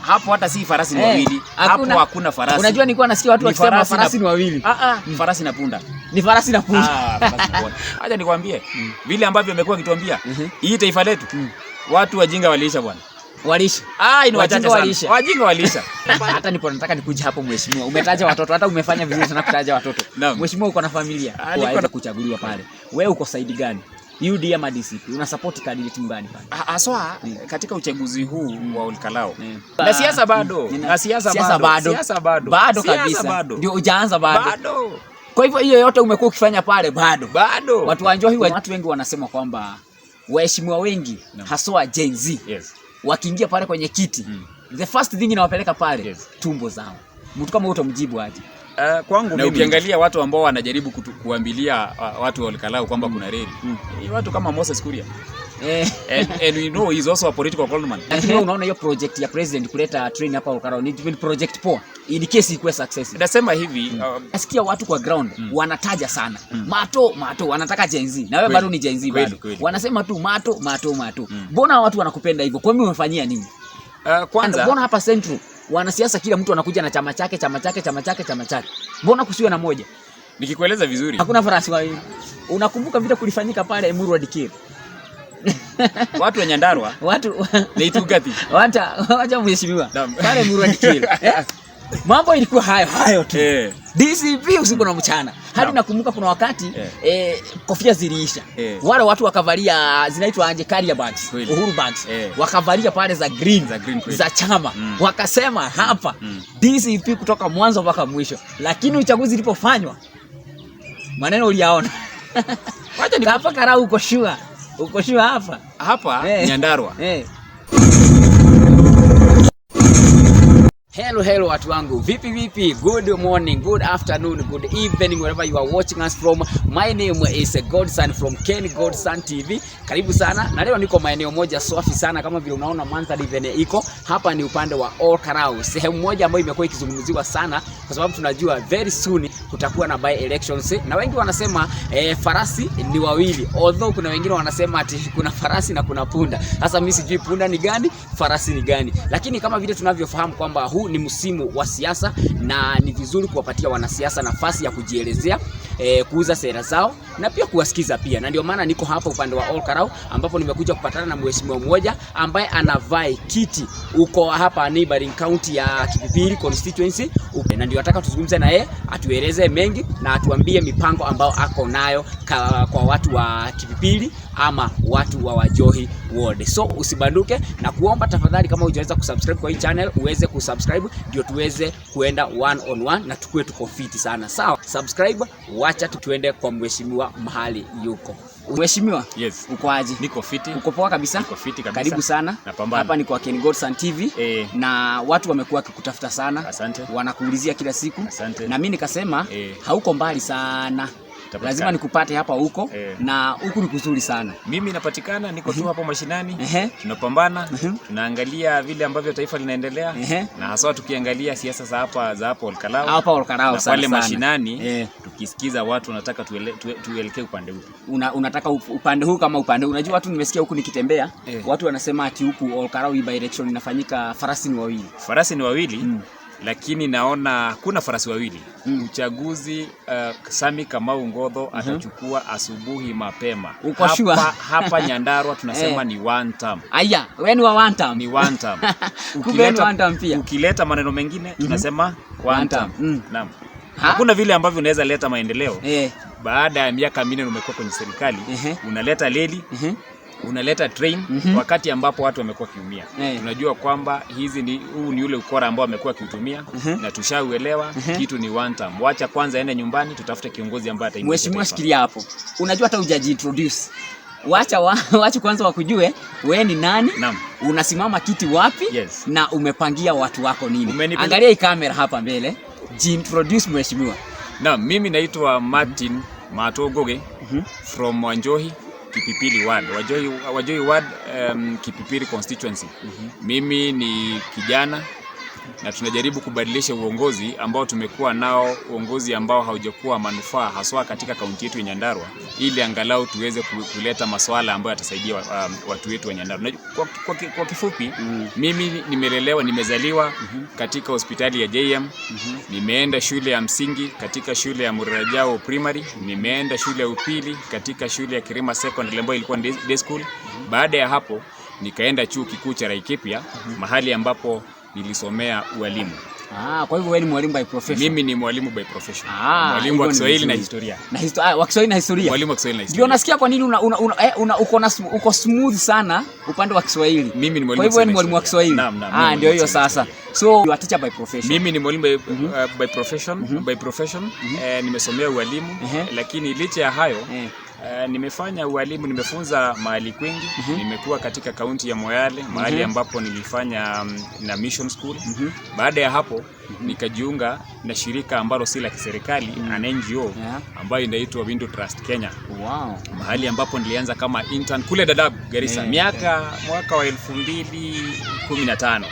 Hapo hata si farasi ni wawili. Hapo hakuna farasi. Unajua nilikuwa nasikia watu Ni wakisema farasi na- farasi ni wawili. Ah ah, farasi na punda. Ni farasi na punda. Ah, farasi na punda. Acha nikwambie, vile ambavyo amekuwa akituambia, hii taifa letu, watu wajinga waliisha, bwana. Waliisha. Ah, ni Wajinga wachache sana. waliisha. Wajinga waliisha. Hata nipo nataka nikuje hapo, mheshimiwa. Umetaja watoto, hata umefanya vizuri sana kutaja watoto. Naam. Mheshimiwa, uko na familia. Ah, niko Waweza kuchaguliwa pale. Wewe uko side gani? UDA ama DCP? Una support candidate gani pale? Haswa katika uchaguzi huu wa Olkalou. Na Na siasa bado. Na siasa Siasa bado. bado. Siasa bado. Bado Siasa kabisa. bado. Ndio hujaanza bado. Bado. Kwa hivyo hiyo yote umekuwa ukifanya pale bado. Bado. Watu wa Njohi, watu wengi wanasema kwamba waheshimiwa wengi, haswa Gen Z, wakiingia pale kwenye kiti, the first thing inawapeleka pale, tumbo zao. Mtu kama huyo utamjibu aje? Kwangu Na mimi, ukiangalia watu ambao wanajaribu kuambilia watu wa Olkalou kwamba kuna reli, ni watu kama Moses Kuria, and we know he's also a political conman. Lakini wewe unaona hiyo project ya president kuleta train hapa Olkalou ni project poa, in case ikuwe success? Nasema hivi, Nasikia watu kwa ground wanataja sana Mato, Mato, wanataka Gen Z na wewe bado ni Gen Z bado. Wanasema tu Mato, Mato, Mato. Mbona watu wanakupenda hivyo? Kwa nini, umefanyia nini? Kwanza Mbona hapa Central wanasiasa kila mtu anakuja na chama chake, chama chake, chama chake, chama chake? Mbona kusiwe na moja? Nikikueleza vizuri, Hakuna farasi wawili. Unakumbuka vile kulifanyika pale Emurua Dikirr? Watu wa Nyandarua Watu ni Itugati. Wacha wacha, mheshimiwa. Naam. Pale Emurua Dikirr, eh? Mambo ilikuwa hayo hayo tu. DCP usiku na mchana. Hadi nakumbuka kuna wakati kofia ziliisha. Wale watu wakavalia zinaitwa aje, carrier bags, Uhuru bags. Wakavalia pale za green, Za green, kweli. za chama. Wakasema hapa DCP kutoka mwanzo mpaka mwisho. Lakini uchaguzi ulipofanywa, maneno uliyaona. Wacha ni Hapa Karau uko sure. Uko sure hapa? Hapa Nyandarua. Hello, hello watu wangu. Vipi vipi? Good morning, good afternoon, good evening, wherever you are watching us from. My name is Godson from Ken Godson TV. Karibu sana. Na leo niko maeneo moja safi sana, kama vile unaona mandhari venye iko. Hapa ni upande wa Olkalou, sehemu moja ambayo imekuwa ikizungumziwa sana kwa sababu tunajua very soon kutakuwa na by elections na wengi wanasema farasi ni wawili. Although kuna wengine wanasema ati kuna farasi na kuna punda. Sasa mimi sijui punda ni gani, farasi ni gani. Lakini kama vile tunavyofahamu kwamba huu ni msimu wa siasa na ni vizuri kuwapatia wanasiasa nafasi ya kujielezea, kuuza sera zao na pia kuwasikiza pia, na ndio maana niko hapa upande wa Olkalou ambapo nimekuja kupatana na mheshimiwa mmoja ambaye anavie kiti uko hapa neighboring county ya Kipipiri constituency, na ndio nataka tuzungumze na yeye atueleze mengi na atuambie mipango ambayo ako nayo kwa watu wa Kipipiri ama watu wa Wajohi ward. So usibanduke na kuomba tafadhali, kama hujaweza kusubscribe kwa hii channel, uweze kusubscribe ndio tuweze kuenda one on one na tukue tuko fiti sana. Sawa, subscribe, wacha tuende kwa mheshimiwa mahali yuko. Mheshimiwa, Yes. uko aje? Niko fiti. Uko poa kabisa? Niko fiti kabisa. Karibu sana. Napambana. Hapa ni kwa Ken Godson TV na watu wamekuwa wakikutafuta sana. Asante. Wanakuulizia kila siku. Asante. Na mimi nikasema hauko mbali sana. Utapatikana. Lazima nikupate hapa huko na huku ni kuzuri sana. Mimi napatikana, niko tu hapo mashinani. Tunapambana, tunaangalia vile ambavyo taifa linaendelea na haswa tukiangalia siasa za hapa Olkalou. Hapa Olkalou Na sana pale sana. mashinani tukisikiza watu wanataka tuelekee upande upi. Unataka upande huu kama upande huu. Unajua watu nimesikia huku nikitembea, watu wanasema ati huku Olkalou hii by election inafanyika farasi ni wawili. Farasi ni wawili, lakini naona kuna farasi wawili. Uchaguzi, Sami Kamau Ngotho atachukua asubuhi mapema. Uko Hapa, sure? hapa Nyandarua tunasema ni one term. Aya, wewe ni wa one term. Ni one term. Kumbe ni one term pia. Ukileta maneno mengine tunasema one One term. term. Naam. Ha? Hakuna vile ambavyo unaweza leta maendeleo baada ya miaka 4 umekuwa kwenye serikali, unaleta reli, unaleta train wakati ambapo watu wamekuwa wakiumia. Tunajua kwamba hizi ni huu ni ule ukora ambao amekuwa akiutumia na tushauelewa kitu ni one term. Wacha kwanza ende nyumbani, tutafute kiongozi ambaye ataimarisha Mheshimiwa, taifa. shikilia hapo. Unajua hata hujajiintroduce. Wacha kwanza wakujue wewe ni nani, Naam. unasimama kiti wapi na umepangia watu wako nini. Angalia hii kamera hapa mbele. Jiintroduce, mheshimiwa. Naam, mimi naitwa Martin Mato Ngugi from Wanjohi Kipipiri Ward. Wanjohi Ward, Kipipiri constituency. Mimi ni kijana Na tunajaribu kubadilisha uongozi ambao tumekuwa nao, uongozi ambao haujakuwa manufaa haswa katika kaunti yetu ya Nyandarua, ili angalau tuweze kuleta masuala ambayo yatasaidia watu wetu wa Nyandarua. Na kwa kifupi, mimi nimelelewa, nimezaliwa katika hospitali ya JM. Nimeenda shule ya msingi katika shule ya Murarajao Primary, nimeenda shule ya upili katika shule ya Kirima Secondary ambayo ilikuwa day school. Baada ya hapo nikaenda chuo kikuu cha Laikipia, mahali ambapo nilisomea ualimu. Ah, kwa hivyo wewe ni mwalimu by profession. Mimi ni mwalimu by profession. Ah, Mwalimu wa hivyo ni Kiswahili na vizuri. historia. Na wa Kiswahili na historia. Mwalimu wa Kiswahili na Ndio historia. nasikia kwa nini una, una, una, eh, una, uko, na, uko smooth sana upande wa Kiswahili. Mimi ni mwalimu Kwa hivyo wewe ni mwalimu wa Kiswahili. Naam, naam. Ah, Mimi ni ndio hiyo mwalimu wa sasa. Kiswahili. So you are teacher by profession. Mimi ni mwalimu by profession. Nimesomea ualimu, lakini licha ya hayo nimefanya ualimu, nimefunza mahali kwingi. Nimekuwa katika kaunti ya Moyale, mahali ambapo nilifanya na mission school. Baada ya hapo nikajiunga na shirika ambalo si la kiserikali, an NGO ambayo inaitwa Window Trust Kenya, mahali ambapo nilianza kama intern kule Dadaab, Garissa, mwaka wa 2015.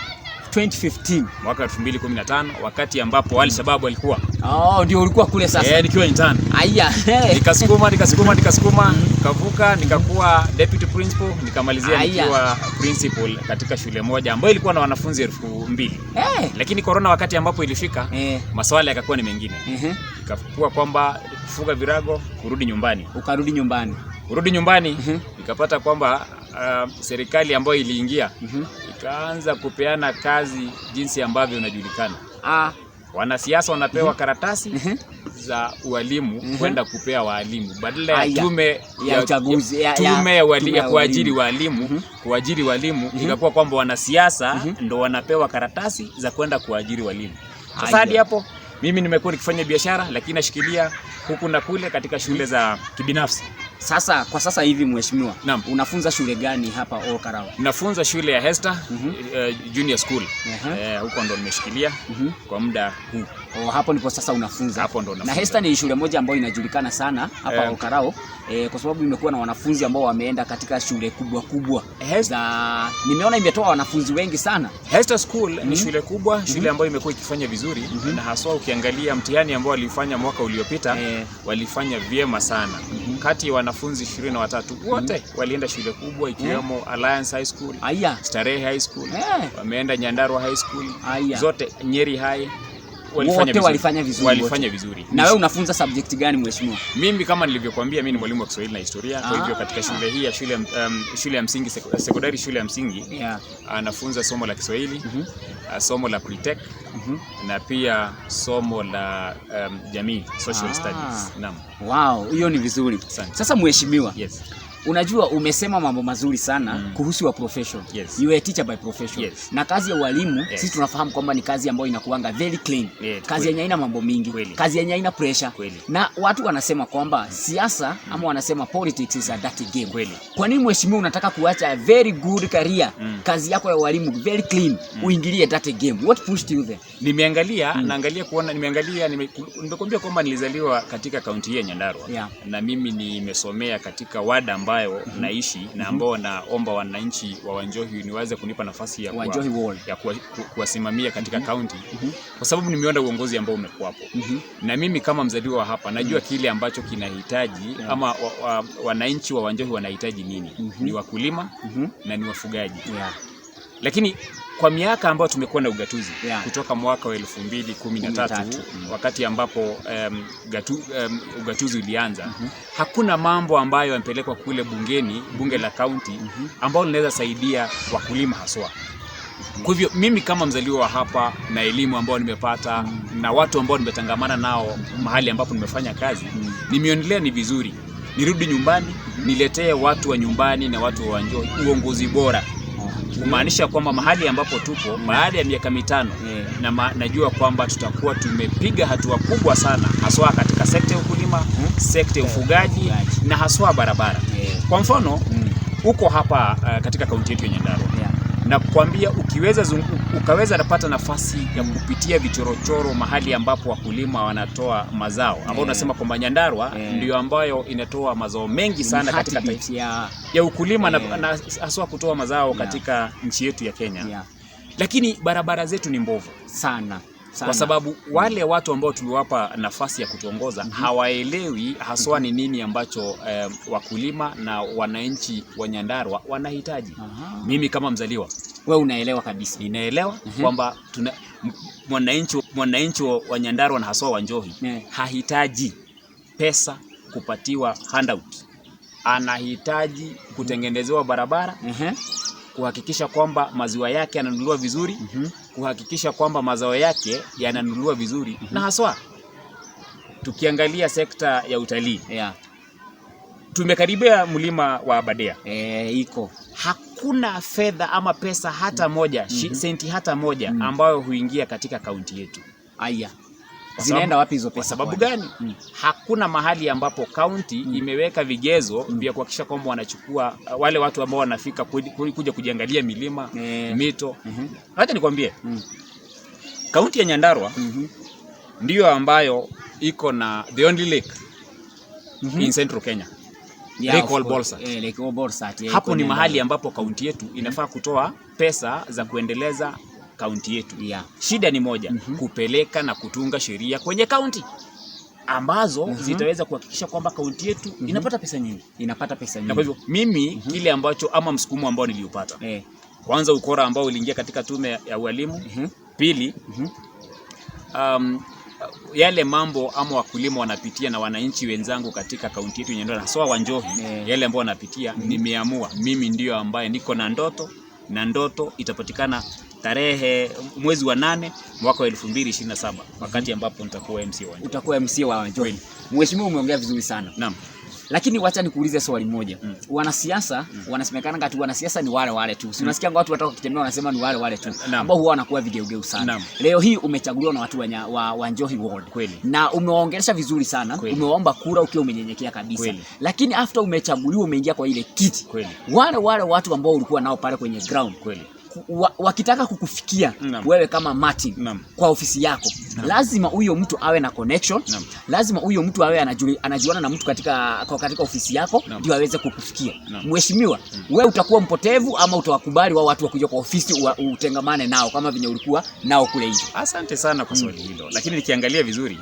2015. Mwaka wa 2015, wakati ambapo Al-Shabaab walikuwa Oh, ndio ulikuwa kule sasa. Eh, nikiwa intern. Aya. Nikasukuma, nikasukuma, nikasukuma, nikavuka, nikakuwa deputy principal, nikamalizia nikiwa principal katika shule moja ambayo ilikuwa na wanafunzi 2000. Lakini corona wakati ambapo ilifika, maswala yakakuwa ni mengine. Ikakuwa kwamba kufunga virago, kurudi nyumbani. Ukarudi nyumbani. Kurudi nyumbani, nikapata kwamba serikali ambayo iliingia ikaanza kupeana kazi jinsi ambavyo inajulikana. Wanasiasa wanapewa karatasi za ualimu kwenda kupea waalimu badala ya tume Ya uchaguzi, tume tume ya ya kuajiri walimu, kuajiri walimu, ikakuwa kwamba wanasiasa ndo wanapewa karatasi za kwenda kuajiri walimu. Sasa hadi hapo mimi nimekuwa nikifanya biashara, lakini nashikilia huku na kule katika shule za kibinafsi. Sasa kwa sasa hivi mheshimiwa, Naam. unafunza shule gani hapa Ol Kalou? Nafunza shule ya Hester Junior School. Huko ndo nimeshikilia kwa muda huu. Oh, hapo ndipo sasa unafunza. Hapo ndo Na nafunza. Hester ni shule moja ambayo inajulikana sana hapa Ol Kalou, kwa sababu imekuwa na wanafunzi ambao wameenda katika shule kubwa kubwa za, nimeona imetoa wanafunzi wengi sana. Hester School ni shule kubwa, shule ambayo imekuwa ikifanya vizuri, na haswa ukiangalia mtihani ambao walifanya mwaka uliopita, walifanya vyema sana. Kati ya wanafunzi 23 wote walienda shule kubwa ikiwemo Alliance High School, Starehe High School, wameenda Nyandarua High School, zote Nyeri High walifanya Wote vizuri. walifanya vizuri Walifanya wote. vizuri. Na wewe unafunza subject gani mheshimiwa? Mimi kama nilivyokuambia, mimi ni mwalimu wa Kiswahili na historia. Kwa hivyo katika shule hii ya shule ya msingi, sekondari, shule ya msingi, anafunza somo la Kiswahili, somo la Pretec na pia somo la jamii, social studies. Naam. Wow, hiyo ni vizuri. Asante. Sasa mheshimiwa, Yes. unajua umesema mambo mazuri sana kuhusu your profession. You are a teacher by profession. Na kazi ya ualimu sisi tunafahamu kwamba ni kazi ambayo inakuanga very clean. Kazi yenye haina mambo mingi, kazi yenye haina pressure. Na watu wanasema kwamba siasa ama wanasema politics is a dirty game. Kwa nini mheshimiwa unataka kuacha a very good career, kazi yako ya ualimu very clean, uingilie dirty game? What pushed you there? Nimeangalia, naangalia kuona, nimeangalia, nimekuambia kwamba nilizaliwa katika kaunti hii ya Nyandarua na mimi nimesomea katika wada ambayo naishi na ambao naomba wananchi wa Wanjohi niweze kunipa nafasi ya Wanjohi Ward. Ya kuwasimamia katika kaunti, kwa sababu nimeona uongozi ambao umekuwapo, na mimi kama mzaliwa wa hapa najua kile ambacho kinahitaji ama wananchi wa Wanjohi wanahitaji nini. Ni wakulima na ni wafugaji, lakini kwa miaka ambayo tumekuwa na ugatuzi kutoka mwaka wa 2013, 13, wakati ambapo ugatuzi ulianza, hakuna mambo ambayo yamepelekwa kule bungeni, bunge la kaunti, ambao linaweza saidia wakulima haswa. Kwa hivyo mimi kama mzaliwa wa hapa na elimu ambayo nimepata na watu ambao nimetangamana nao mahali ambapo nimefanya kazi, nimeonelea ni vizuri nirudi nyumbani, niletee watu wa nyumbani na watu wa Wanjohi uongozi bora, kumaanisha kwamba mahali ambapo tupo baada ya miaka 5 na najua kwamba tutakuwa tumepiga hatua kubwa sana, haswa katika sekta ya ukulima, sekta ya ufugaji Ufugaji. na haswa barabara. Kwa mfano, uko hapa katika kaunti yetu ya Nyandarua na kukwambia ukaweza napata nafasi ya kupitia vichorochoro mahali ambapo wakulima wanatoa mazao ambao unasema kwamba Nyandarua ndio ambayo inatoa mazao mengi sana katika Heartbeat taifa ya ukulima na haswa kutoa mazao Yeah. katika nchi yetu ya Kenya. Lakini barabara zetu ni mbovu Sana. Sana. kwa sababu wale watu ambao tuliwapa nafasi ya kutuongoza hawaelewi haswa ni nini ambacho wakulima na wananchi wa Nyandarua wanahitaji. Mimi kama mzaliwa Wewe unaelewa kabisa. ninaelewa kwamba tuna mwananchi wa Nyandarua na haswa wa Njohi hahitaji pesa kupatiwa handout, anahitaji kutengenezewa barabara, kuhakikisha kwamba maziwa yake yananunuliwa vizuri, kuhakikisha kwamba mazao yake yananunuliwa vizuri, na haswa tukiangalia sekta ya utalii, tumekaribia mlima wa Aberdare. Iko. Hakuna fedha ama pesa hata moja, senti hata moja ambayo huingia katika kaunti yetu. Aya. Zinaenda wapi hizo pesa? Kwa sababu gani? Hakuna mahali ambapo kaunti imeweka vigezo vya kuhakikisha kwamba wanachukua wale watu ambao wanafika kuja kujiangalia milima, mito. Acha nikwambie, kaunti ya Nyandarua ndiyo ambayo iko na the only lake in Central Kenya. Yeah, Lake of course. Olbolosat. Lake Olbolosat, Hapo iko ni mahali Nyandarua. ambapo kaunti yetu inafaa kutoa pesa za kuendeleza kaunti yetu. Shida ni moja, kupeleka na kutunga sheria kwenye kaunti ambazo zitaweza kuhakikisha kwamba kaunti yetu inapata pesa nyingi. Inapata pesa nyingi. Na kwa hivyo mimi kile ambacho ama msukumo ambao niliupata, kwanza ukora ambao uliingia katika tume ya ualimu, pili yale mambo ama wakulima wanapitia na wananchi wenzangu katika kaunti yetu Nyandarua haswa wa Njohi, yale ambao wanapitia, nimeamua mimi ndio ambaye niko na ndoto, na ndoto itapatikana tarehe mwezi wa 8 mwaka wa 2027 wakati ambapo nitakuwa MC wa Njohi. Utakuwa MC wa Njohi. Mheshimiwa, umeongea vizuri sana. Naam. Lakini wacha nikuulize swali moja. Wanasiasa wanasemekana kati wanasiasa ni wale wale tu. Si unasikia watu wataka kutembea wanasema ni wale wale tu. Ambao huwa wanakuwa vigeugeu sana. Leo hii umechaguliwa na watu wa Njohi Ward. Kweli. Na umewaongelesha vizuri sana. Umewaomba kura ukiwa umenyenyekea kabisa. Lakini after umechaguliwa umeingia kwa ile kiti. Wale wale watu ambao ulikuwa nao pale kwenye ground. Wakitaka kukufikia wewe kama Martin kwa ofisi yako, lazima huyo mtu awe na connection. Lazima huyo mtu awe anajuana na mtu katika ofisi yako ndio aweze kukufikia. Mheshimiwa, wewe utakuwa mpotevu ama utawakubali wao watu wakuja kwa ofisi utengamane nao kama venye ulikuwa nao kule nje? Asante sana kwa swali hilo. Lakini nikiangalia vizuri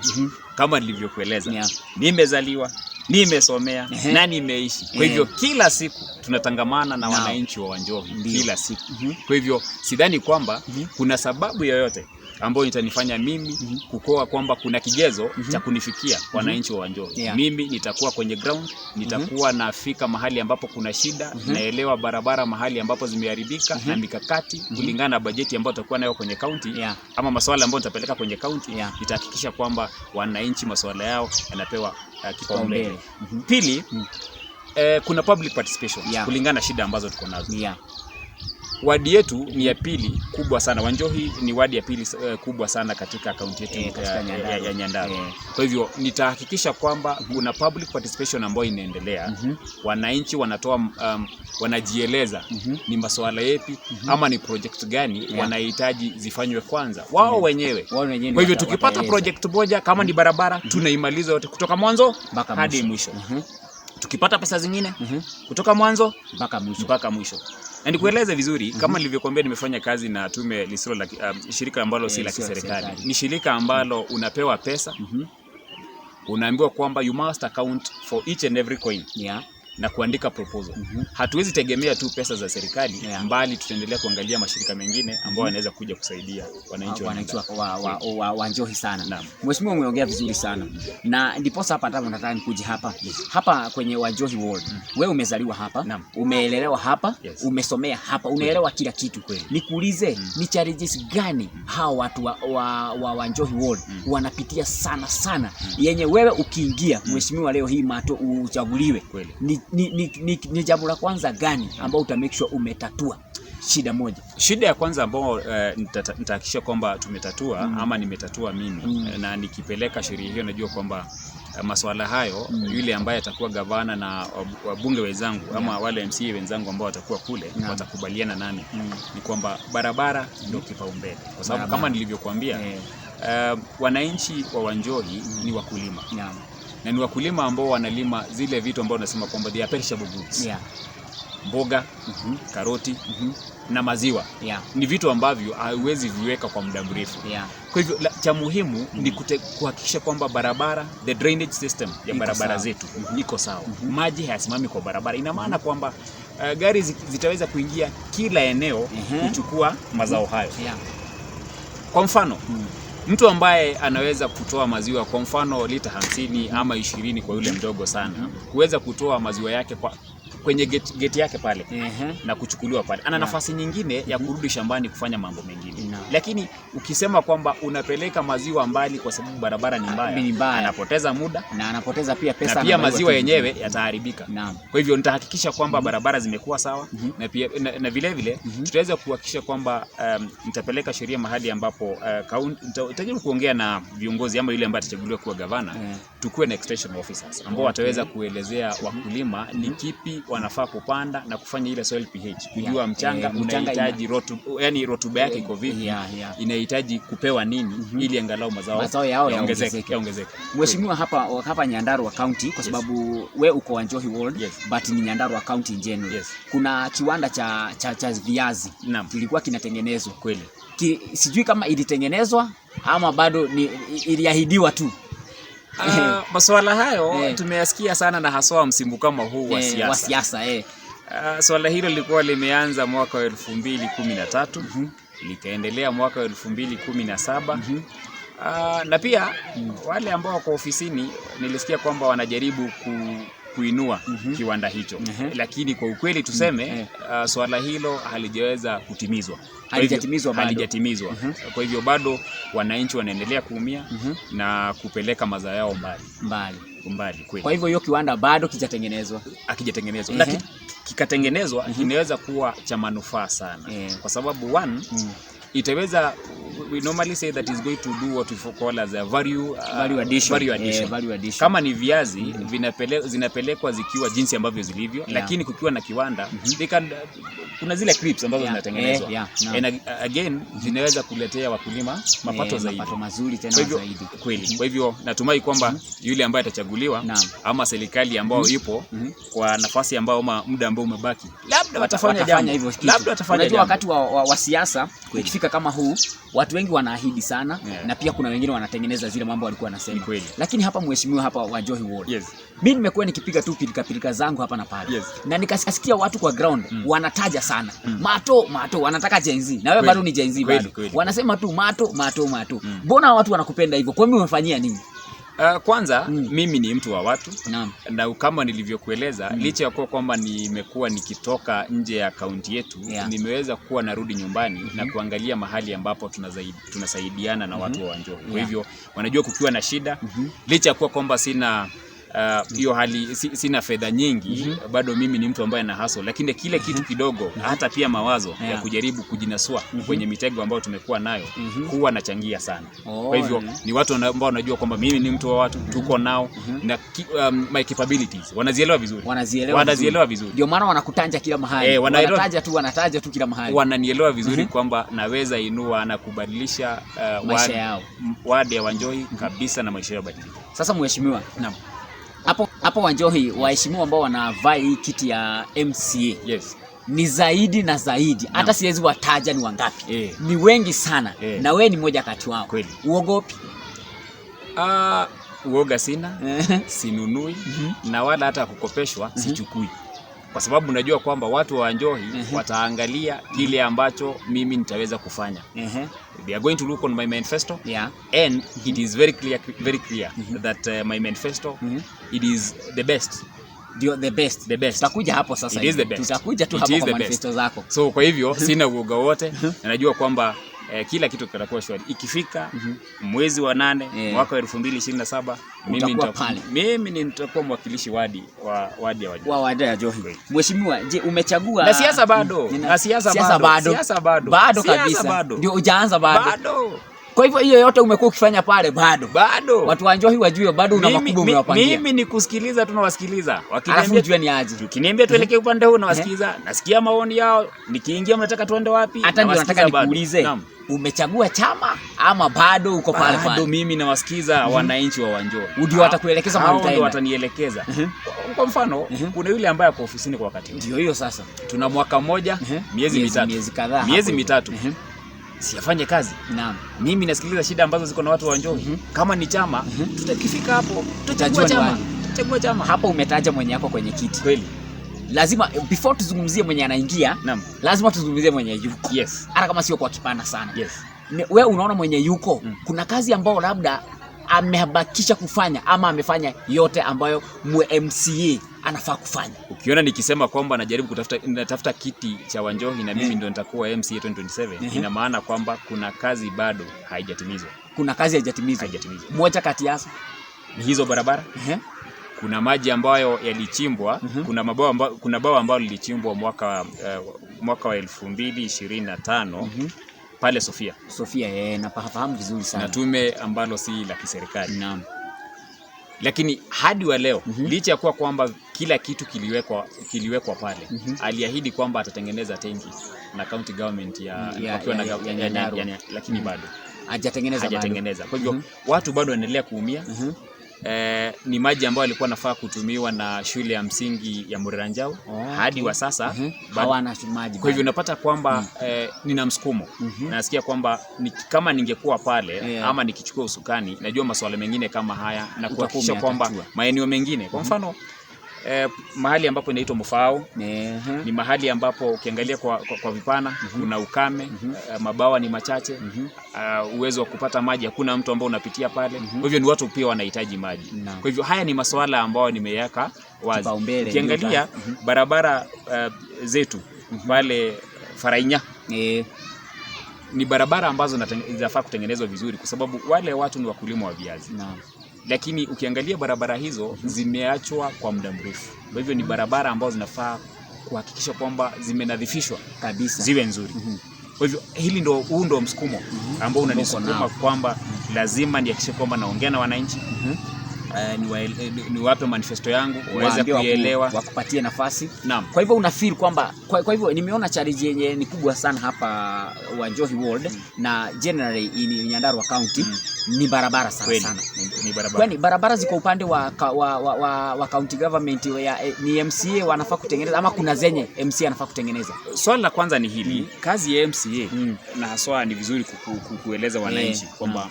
kama nilivyokueleza, nimezaliwa, nimesomea na nimeishi. Kwa hivyo kila siku tunatangamana na wananchi wa Wanjohi kila siku. Kwa hivyo sidhani kwamba kuna sababu yoyote ambayo itanifanya mimi kukoa kwamba kuna kigezo cha kunifikia wananchi wa Wanjohi. Mimi nitakuwa kwenye ground, nitakuwa nafika mahali ambapo kuna shida, naelewa barabara mahali ambapo zimeharibika na mikakati kulingana na bajeti ambayo tutakuwa nayo kwenye kaunti ama masuala ambayo nitapeleka kwenye kaunti, nitahakikisha kwamba wananchi masuala yao yanapewa kipaumbele. Pili, kuna public participation kulingana na shida ambazo tuko nazo. Wadi yetu ni ya pili kubwa sana. Wanjohi ni wadi ya pili kubwa sana katika kaunti yetu Katika Nyandarua. ya Nyandarua. Kwa hivyo nitahakikisha kwamba kuna public participation ambayo inaendelea. Wananchi wanatoa wanajieleza ni masuala yepi ama ni project gani wanahitaji zifanywe kwanza wao wenyewe. Wao wenyewe Kwa hivyo tukipata wataeleza. project moja kama ni barabara tunaimaliza yote kutoka mwanzo Mpaka hadi mwisho. mwisho. Tukipata pesa zingine kutoka mwanzo Mpaka mwisho. mpaka mwisho. Na nikueleze vizuri kama nilivyokuambia, nimefanya kazi na tume lisilo la shirika ambalo si la lisilo la kiserikali. kiserikali. Ni shirika ambalo unapewa pesa, unaambiwa kwamba you must account for each and every coin na kuandika proposal. Hatuwezi tegemea tu pesa za serikali, mbali tutaendelea kuangalia mashirika mengine ambayo yanaweza kuja kusaidia wananchi wa Wananchi Nyandarua. wa Njohi sana. Naam. Mheshimiwa, umeongea vizuri sana na ndiposa hapa nataka nikuje hapa hapa kwenye Wanjohi Ward. Wewe umezaliwa hapa, Naam. umeelelewa hapa, umesomea hapa, unaelewa kila kitu. Nikuulize, ni challenges gani hawa watu wa Wanjohi Ward wanapitia sana sana yenye wewe ukiingia mheshimiwa leo hii Mato uchaguliwe, ni jambo la kwanza gani ambao uta make sure umetatua shida moja? Shida ya kwanza ambayo nitahakikisha kwamba tumetatua ama nimetatua mimi na nikipeleka sheria hiyo najua kwamba masuala hayo yule ambaye atakuwa gavana na wabunge wenzangu ama wale MCA wenzangu ambao watakuwa kule watakubaliana nami ni kwamba barabara ndio kipaumbele, kwa sababu kama nilivyokuambia wananchi wa Wanjohi ni wakulima na ni wakulima ambao wanalima zile vitu ambao tunasema kwamba they are perishable goods. Mboga, karoti, na maziwa ni vitu ambavyo hauwezi viweka kwa muda mrefu. Kwa hivyo cha muhimu ni kuhakikisha kwamba barabara, the drainage system ya Iko barabara sawa. zetu iko sawa. Maji hayasimami kwa barabara. Ina maana kwamba gari zitaweza kuingia kila eneo kuchukua mazao hayo. Kwa mfano, mtu ambaye anaweza kutoa maziwa kwa mfano lita 50 ama 20 kwa yule mdogo sana, kuweza kutoa maziwa yake kwenye geti yake pale na kuchukuliwa pale, ana nafasi nyingine ya kurudi shambani kufanya mambo mengine. Lakini ukisema kwamba unapeleka maziwa mbali kwa sababu barabara ni mbaya, Ni mbaya. anapoteza muda Na anapoteza pia pesa na pia anabaiwa maziwa tu. yenyewe yataharibika. Kwa hivyo nitahakikisha kwamba barabara zimekuwa sawa na pia na vile vile tutaweza kuhakikisha kwamba nitapeleka sheria mahali ambapo nitajaribu kuongea na viongozi ama yule ambaye atachaguliwa kuwa gavana, tukuwe na extension officers ambao wataweza kuelezea wakulima ni kipi wanafaa kupanda na kufanya ile soil pH, kujua mchanga mchanga unahitaji yani rotuba yake iko vipi, inahitaji kupewa nini ili angalau mazao Mazao yao yaongezeke yaongezeke. yaongezeke. Mheshimiwa, hapa Nyandarua County kwa sababu we uko Wanjohi Ward but ni Nyandarua County in general. Kuna kiwanda cha viazi kilikuwa kinatengenezwa. Sijui kama ilitengenezwa ama bado ni iliahidiwa tu. Masuala hayo tumeyasikia sana na haswa msimu kama huu wa siasa. Wa siasa. Swala hilo lilikuwa limeanza mwaka wa 2013 likaendelea mwaka wa 2017. Na pia wale ambao wako ofisini nilisikia kwamba wanajaribu kuinua kiwanda hicho, lakini kwa ukweli tuseme swala hilo halijaweza kutimizwa. Kwa hivyo- Halijatimizwa bado. Halijatimizwa. Kwa hivyo bado wananchi wanaendelea kuumia na kupeleka mazao yao mbali Mbali. mbali kweli. Kwa hivyo hiyo kiwanda bado kijatengenezwa. Hakijatengenezwa, lakini kikatengenezwa kinaweza kuwa cha manufaa sana kwa sababu one, itaweza, we normally say that is going to do what we call as a Value addition. value addition. Value addition. Kama ni viazi zinapelekwa zikiwa jinsi ambavyo zilivyo, lakini kukiwa na kiwanda they can, kuna zile crisps ambazo zinatengenezwa and again zinaweza kuletea wakulima mapato zaidi. Mapato mazuri tena Kwa hivyo zaidi. kweli. Kwa hivyo natumai kwamba yule ambaye atachaguliwa ama serikali ambayo ipo kwa nafasi ambayo ama muda ambao umebaki, labda watafanya Watafanya jambo, hivyo kitu. labda watafanya Unajua jambo. wakati wa siasa ukifika kama huu, watu wengi wanaahidi sana na pia kuna wengine wanatengeneza zile mambo walikuwa wanasema. Ni kweli. Lakini hapa mheshimiwa, hapa Wanjohi Ward, mimi nimekuwa nikipiga tu pilika pilika zangu hapa na pale na nikasikia watu kwa ground wanataja sana Mato Mato, wanataka Gen Z na wewe bado ni Gen Z bado. Wanasema tu Mato Mato Mato. Mbona watu wanakupenda hivyo? Kwa nini umefanyia nini? Kwanza mimi ni mtu wa watu na kama nilivyokueleza, licha ya kuwa kwamba nimekuwa nikitoka nje ya kaunti yetu, nimeweza kuwa narudi nyumbani na kuangalia mahali ambapo tunasaidiana na watu wa Wanjohi. Kwa hivyo wanajua kukiwa na shida, licha ya kuwa kwamba sina hiyo hali sina fedha nyingi, bado mimi ni mtu ambaye na hustle, lakini kile kitu kidogo, hata pia mawazo ya kujaribu kujinasua kwenye mitego ambayo tumekuwa nayo, huwa nachangia sana. Kwa hivyo ni watu ambao wanajua kwamba mimi ni mtu wa watu, tuko nao na my capabilities wanazielewa vizuri, Wanazielewa wanazielewa vizuri, Ndio maana wanakutanja kila mahali. Wanataja tu, wanataja tu kila mahali. Wananielewa vizuri kwamba naweza inua na kubadilisha Maisha yao. Wadi ya Wanjohi kabisa na maisha yao badilika. Sasa mheshimiwa, Naam. hapo hapo Wanjohi, waheshimiwa ambao wanavaa hii kiti ya MCA ni zaidi na zaidi, hata siwezi wataja ni wangapi, ni wengi sana na wewe ni mmoja kati wao. Kweli. Uogopi? Uoga sina, sinunui na wala hata kukopeshwa sichukui, kwa sababu najua kwamba watu wa Wanjohi wataangalia kile ambacho mimi nitaweza kufanya. They are going to look on my manifesto and it is very clear, very clear that my manifesto, it is the best. Ndio the best. The best. Tutakuja hapo sasa It is hivi. the best. Tutakuja tu It hapo is kwa the best. manifesto zako. So kwa hivyo sina uoga wote na najua kwamba kila kitu kitakuwa shwari ikifika mwezi wa 8 mwaka wa 2027 mimi Utakuwa pale. mimi nitakuwa mwakilishi wadi wa wadi ya Wanjohi. Wa wadi ya Johi. Mheshimiwa, je, umechagua Na siasa bado. Nina- Na siasa siasa bado. bado. Siasa bado. Bado Siasa kabisa. bado. Ndio hujaanza bado. Bado. Kwa hivyo hiyo yote umekuwa ukifanya pale bado. Bado. Watu wa Njohi wajue bado una makubwa umewapangia. Mimi ni kusikiliza tu, nawasikiliza. Alafu Wakiniambia ujue ni aje. Ukiniambia tuelekee upande huu nawasikiza, nasikia maoni yao, nikiingia mnataka tuende wapi? Hata ndio nataka Nawasikiza bado. nikuulize. Naam. Umechagua chama ama bado uko pale Bado pale? mimi nawasikiza wananchi wa Wanjohi. Ndio watakuelekeza mahali Hao ndio utaenda. watanielekeza. Kwa mfano, kuna yule ambaye ako ofisini kwa wakati huu. Ndio hiyo sasa. Tuna mwaka mmoja, miezi 3. Miezi kadhaa hapo Miezi hivyo. 3. Siyafanye kazi. Naam. Mimi nasikiliza shida ambazo ziko na watu wa Njohi. Kama ni chama, tutakifika hapo, Tutajua tutachagua ni chama. wapi. Tutachagua chama. Hapa umetaja mwenye yako kwenye kiti. Kweli. Lazima before tuzungumzie mwenye anaingia, Naam. lazima tuzungumzie mwenye yuko. Yes. Hata kama sio kwa kipana sana. Yes. We unaona mwenye yuko, kuna kazi ambayo labda amebakisha kufanya ama amefanya yote ambayo MCA anafaa kufanya. Ukiona nikisema kwamba najaribu kutafuta, natafuta kiti cha Wanjohi na mimi ndio nitakuwa MCA 2027, ina maana kwamba kuna kazi bado haijatimizwa. Kuna kazi haijatimizwa. Haijatimizwa. Moja kati yazo Ni hizo barabara. Kuna maji ambayo yalichimbwa, kuna mabawa ambayo, kuna bawa ambalo lilichimbwa mwaka wa 2025 pale Sofia. Sofia, napafahamu vizuri sana. Na tume ambalo si la kiserikali. Naam. Lakini hadi wa leo licha ya kuwa kwamba kila kitu kiliwekwa pale, aliahidi kwamba atatengeneza tenki na county government ya wakiwa na ya Nyandarua. lakini bado Hajatengeneza bado. hajatengeneza. Kwa hivyo watu bado wanaendelea kuumia. Ni maji ambayo alikuwa nafaa kutumiwa na shule ya msingi ya Mureranjau hadi wa sasa Hawana maji. Kwa hivyo unapata kwamba nina msukumo. Nasikia kwamba kama ningekuwa pale ama nikichukua usukani, najua masuala mengine kama haya na Utakuwa kuhakikisha kwamba umeyatatua. maeneo mengine, kwa mfano mahali ambapo inaitwa Mufao ni mahali ambapo ukiangalia kwa vipana kuna ukame, mabawa ni machache, uwezo wa kupata maji hakuna mtu ambao unapitia pale. Kwa hivyo ni watu pia wanahitaji maji. Kwa hivyo haya ni masuala ambayo nimeyaka wazi. Kipaumbele, Ukiangalia barabara zetu pale Farainya ni barabara ambazo zinafaa kutengenezwa vizuri kwa sababu wale watu ni wakulima wa viazi. Lakini ukiangalia barabara hizo zimeachwa kwa muda mrefu. Kwa hivyo ni barabara ambazo zinafaa kuhakikisha kwamba zimenadhifishwa kabisa, ziwe nzuri. Kwa hivyo huu ndo msukumo ambao unanisukuma kwamba lazima nihakikishe kwamba naongea na wananchi. Niwape manifesto yangu waweze kuielewa, wakupatie nafasi. Naam. Kwa hivyo una feel kwamba kwa hivyo nimeona challenge yenye ni kubwa sana hapa Wanjohi Ward na generally in Nyandarua County ni barabara sana Kweli, sana. Ni barabara. Kwani barabara ziko upande wa county government ni MCA wanafaa kutengeneza ama kuna zenye MCA anafaa kutengeneza? Swali la kwanza ni hili, kazi ya MCA na haswa ni vizuri kueleza wananchi kwamba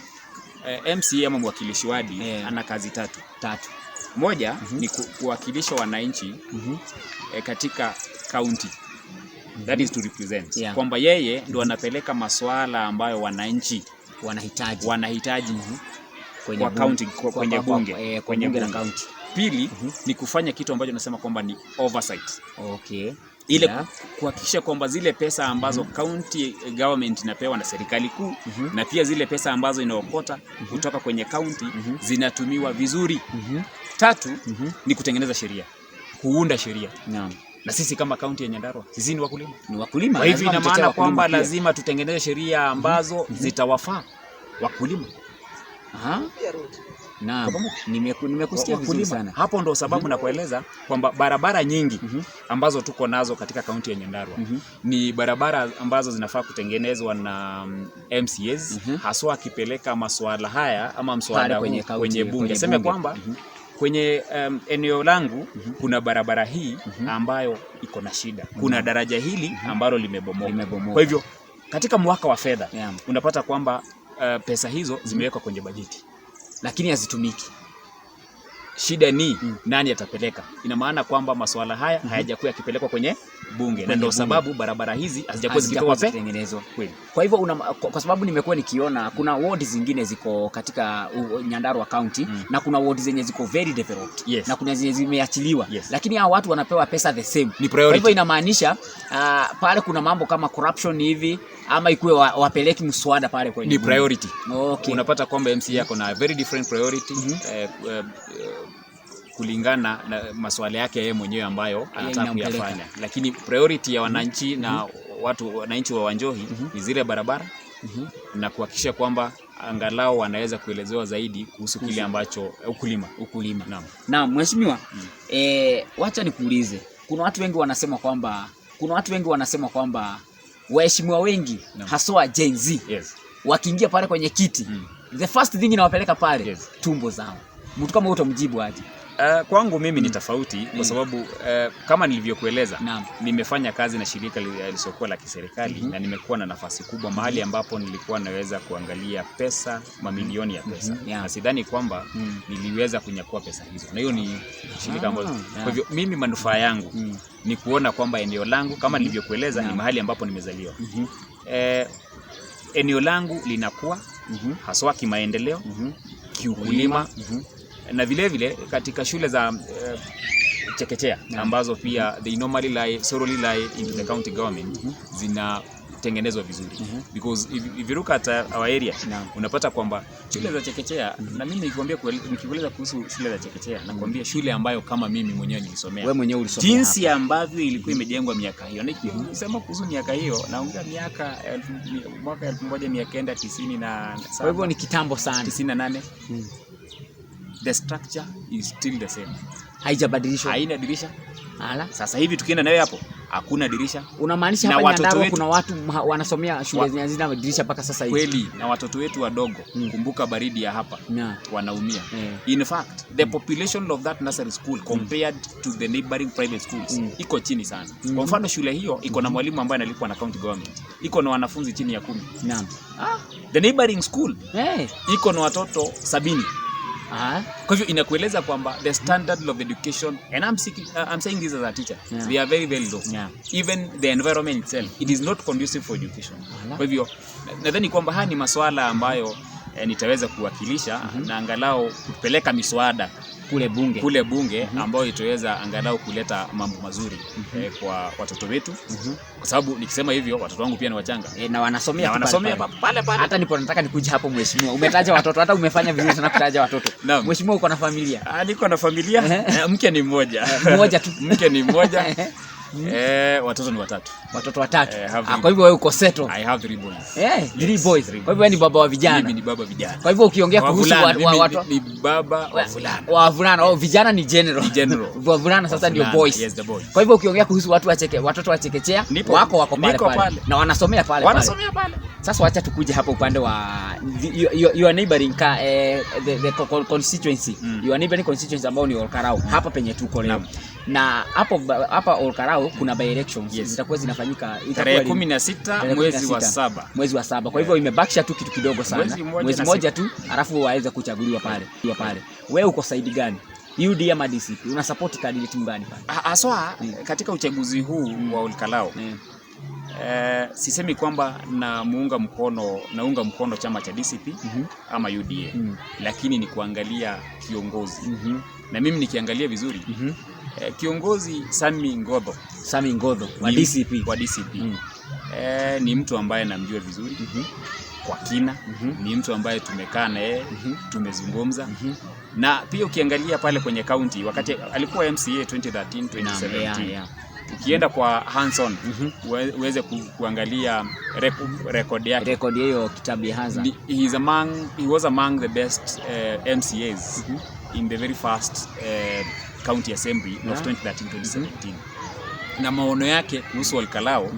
MCA ama mwakilishi wadi ana kazi tatu. Moja ni kuwakilisha wananchi katika county. That is to represent. Kwamba yeye ndo anapeleka masuala ambayo wananchi wanahitaji kwenye kwa county, kwenye bunge, kwenye bunge la county. Pili ni kufanya kitu ambacho nasema kwamba ni oversight. Ile kuhakikisha kwamba zile pesa ambazo county government inapewa na serikali kuu na pia zile pesa ambazo inaokota kutoka kwenye county zinatumiwa vizuri. Tatu ni kutengeneza sheria, kuunda sheria. Na sisi kama county ya Nyandarua, sisi ni wakulima. Ni wakulima. Kwa hivyo Lazima ina mtetee maana wakulima kwamba pia. lazima tutengeneze sheria ambazo zitawafaa wakulima. Naam. Nimekusikia vizuri Wakulima. sana. Hapo ndo sababu nakueleza kwamba barabara nyingi ambazo tuko nazo katika kaunti ya Nyandarua ni barabara ambazo zinafaa kutengenezwa na MCAs haswa akipeleka masuala haya ama mswada Pale kwenye huu kaunti, kwenye bunge. kwenye Sema bunge. kwamba kwenye eneo langu kuna barabara hii ambayo iko na shida. Kuna daraja hili ambalo limebomoka. Limebomoka. Kwa hivyo katika mwaka wa fedha unapata kwamba pesa hizo zimewekwa kwenye bajeti, lakini hazitumiki. Shida ni nani atapeleka. Ina maana kwamba masuala haya hayajakuwa yakipelekwa kwenye bunge, na ndio sababu barabara hizi hazijakuwa zikipewa zikitengenezwa. Kweli. Kwa hivyo kwa sababu nimekuwa nikiona kuna ward zingine ziko katika Nyandarua County na kuna ward zenye ziko very developed na kuna zenye zimeachiliwa lakini hao watu wanapewa pesa the same. Ni Kwa priority. hivyo inamaanisha pale kuna mambo kama corruption hivi ama ikuwe wapeleki mswada pale kwenye Ni bunge. priority. Unapata kwamba MCA yako na very different priority kulingana na masuala yake yeye mwenyewe ambayo anataka inampeleka. kuyafanya, lakini priority ya wananchi na watu wananchi wa Wanjohi ni zile barabara na kuhakikisha kwamba angalau wanaweza kuelezewa zaidi kuhusu kile ambacho ukulima. Ukulima. Naam. Naam, mheshimiwa, wacha nikuulize. Kuna watu wengi wanasema kwamba waheshimiwa wengi haswa Gen Z wakiingia pale kwenye kiti, the first thing inawapeleka pale tumbo zao. Mtu kama huyo utamjibu aje? Kwangu mimi ni tofauti kwa sababu kama nilivyokueleza, nimefanya kazi na shirika lisiokuwa la kiserikali na nimekuwa na nafasi kubwa mahali ambapo nilikuwa naweza kuangalia pesa, mamilioni ya pesa, na sidhani kwamba niliweza kunyakua pesa hizo, na hiyo ni shirika ambalo kwa hivyo mimi manufaa yangu ni kuona kwamba eneo langu, kama nilivyokueleza, ni mahali ambapo nimezaliwa. Eneo langu linakuwa haswa kimaendeleo, kiukulima na vile vile katika shule za chekechea ambazo pia they normally lie solely lie into the county government, zinatengenezwa vizuri, because if you look at our area, unapata kwamba shule za chekechea, na mimi nikikueleza kuhusu shule za chekechea, nakwambia shule ambayo kama mimi mwenyewe nilisomea, Wewe mwenyewe ulisomea jinsi ambavyo ilikuwa imejengwa miaka hiyo. Nikisema kuhusu miaka hiyo, naongea mwaka 1997. Kwa hivyo ni kitambo sana. 98. The structure is still the same. Haijabadilishwa. Haina dirisha. Ala. Sasa hivi tukienda nawe hapo, hakuna dirisha. Unamaanisha Na hapa watoto Nyandarua wetu- kuna watu wanasomea shule zenye hazina dirisha mpaka sasa hivi? Kweli, na watoto wetu wadogo, kumbuka baridi ya hapa, wanaumia. In fact, the population of that nursery school compared to the neighboring private schools iko chini sana. Kwa mfano, shule hiyo iko na mwalimu ambaye analipwa na county government, iko na wanafunzi chini ya 10. The neighboring school iko na watoto 70. Kwa hivyo inakueleza kwamba the standard of education, and I'm saying this as a teacher, they are very very low. Even the environment itself, it is not conducive for education. Ala. Kwa hivyo nadhani kwamba haya ni masuala ambayo nitaweza kuwakilisha na angalau kupeleka miswada Kule bunge. Kule bunge ambayo itaweza angalau kuleta mambo mazuri kwa watoto wetu, kwa sababu nikisema hivyo, watoto wangu pia ni wachanga. Na wanasomea Na tu wanasomea pale pale. pale pale. Hata nipo nataka nikuje hapo mheshimiwa. Umetaja watoto, hata umefanya vizuri sana kutaja watoto. Naam. Mheshimiwa, uko na familia? Ah, niko na familia. Mke ni mmoja. Mmoja tu. Mke ni mmoja. Watoto ni watatu. Watoto watatu. Have Ah, kwa hivyo wewe uko settled. I have three boys. Three Yes, boys. three Kwa hivyo wewe ni baba wa vijana. Mimi ni baba vijana. Kwa hivyo ukiongea kuhusu Wavulana, mimi watu ni baba wavulana. Wavulana, oh, vijana ni general. General. Wavulana sasa ndio Wavulana, boys. yes, the boys. Kwa hivyo ukiongea kuhusu watoto wa chekechea wako pale Niko pale. pale. Na wanasomea pale pale. Wanasomea pale. Sasa wacha tukuje hapa upande wa your neighboring the constituency. Your neighboring constituency ambao ni Olkalou, hapa penye tuko leo. Naam. Na hapo hapa Olkalou kuna by elections zitakuwa zinafanyika, itakuwa Tarehe lini? 16 Tarehe mwezi wa 16. 7. Mwezi wa 7. Kwa hivyo imebakisha tu kitu kidogo sana. Mwezi mmoja Mwezi na moja tu, alafu waweze kuchaguliwa pale. Pale. Wewe uko side gani? UDA ama DCP? Una support candidate gani pale? Haswa katika uchaguzi huu wa Olkalou, sisemi kwamba naunga mkono chama cha DCP ama UDA, lakini ni kuangalia kiongozi. Na mimi nikiangalia vizuri, kiongozi Sami Ngodho. Sami Ngodho wa DCP. Wa DCP. Ni mtu ambaye namjua vizuri kwa kina. Ni mtu ambaye tumekaa na yeye, tumezungumza. Na pia ukiangalia pale kwenye county wakati alikuwa MCA 2013 2017, ukienda kwa hands-on, uweze kuangalia record yake, Rekodi hiyo, kitabu ya Hansard. He was among the best MCAs in the very first county assembly of 2013 2017. Na maono yake kuhusu Olkalou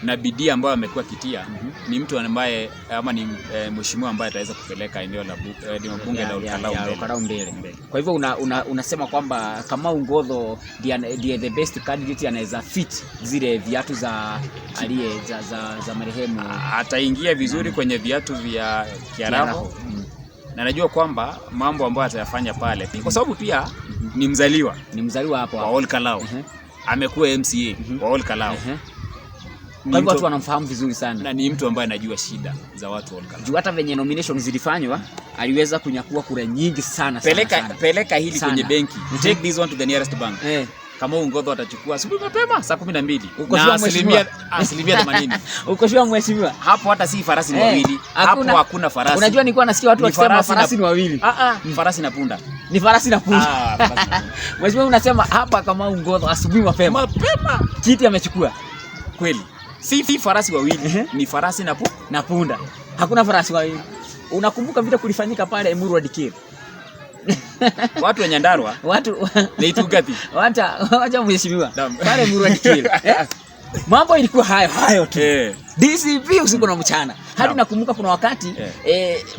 na bidii ambayo amekuwa akitia, ni mtu ambaye ama ni mheshimiwa ambaye ataweza kupeleka eneo la eneo bunge la Olkalou mbele. Olkalou mbele. Mbele. Kwa hivyo unasema kwamba Kamau Ngodho ndiye the best candidate, anaweza fit zile viatu za aliye za marehemu? Ataingia vizuri kwenye viatu vya Kiaraho Kiaraho. Na najua kwamba mambo ambayo atayafanya pale, kwa sababu pia ni mzaliwa Ni mzaliwa hapo wa hapo. Olkalou, amekuwa MCA wa Olkalou. Kwa hivyo watu wanamfahamu vizuri sana. Na ni mtu ambaye anajua shida za watu wa Olkalou. Juu hata venye nomination zilifanywa, aliweza kunyakua kura nyingi sana sana, Peleka, sana. peleka hili Sana. kwenye benki. Take this one to the nearest bank. Kama Ngodho atachukua asubuhi mapema saa 12 Uko na sure, 80%. Uko sure, mheshimiwa? Hapo hata si farasi ni wawili. Hakuna. Hapo hakuna farasi. Unajua nilikuwa nasikia watu Ni wakisema farasi na- farasi ni wawili. Ah, ah, farasi na punda. Ni farasi na punda. Ah, farasi na punda. Mheshimiwa, unasema hapa kama Ngodho asubuhi mapema Mapema kiti amechukua. Kweli. Si farasi wawili, ni farasi na na punda. Hakuna farasi wawili. Unakumbuka vile kulifanyika pale Emurua Dikirr? Watu wa Nyandarua watu ni Itugati. Wacha mheshimiwa. Pale Emurua Dikirr. Mambo ilikuwa hayo hayo tu. DCP usiku na mchana. Hadi nakumbuka kuna wakati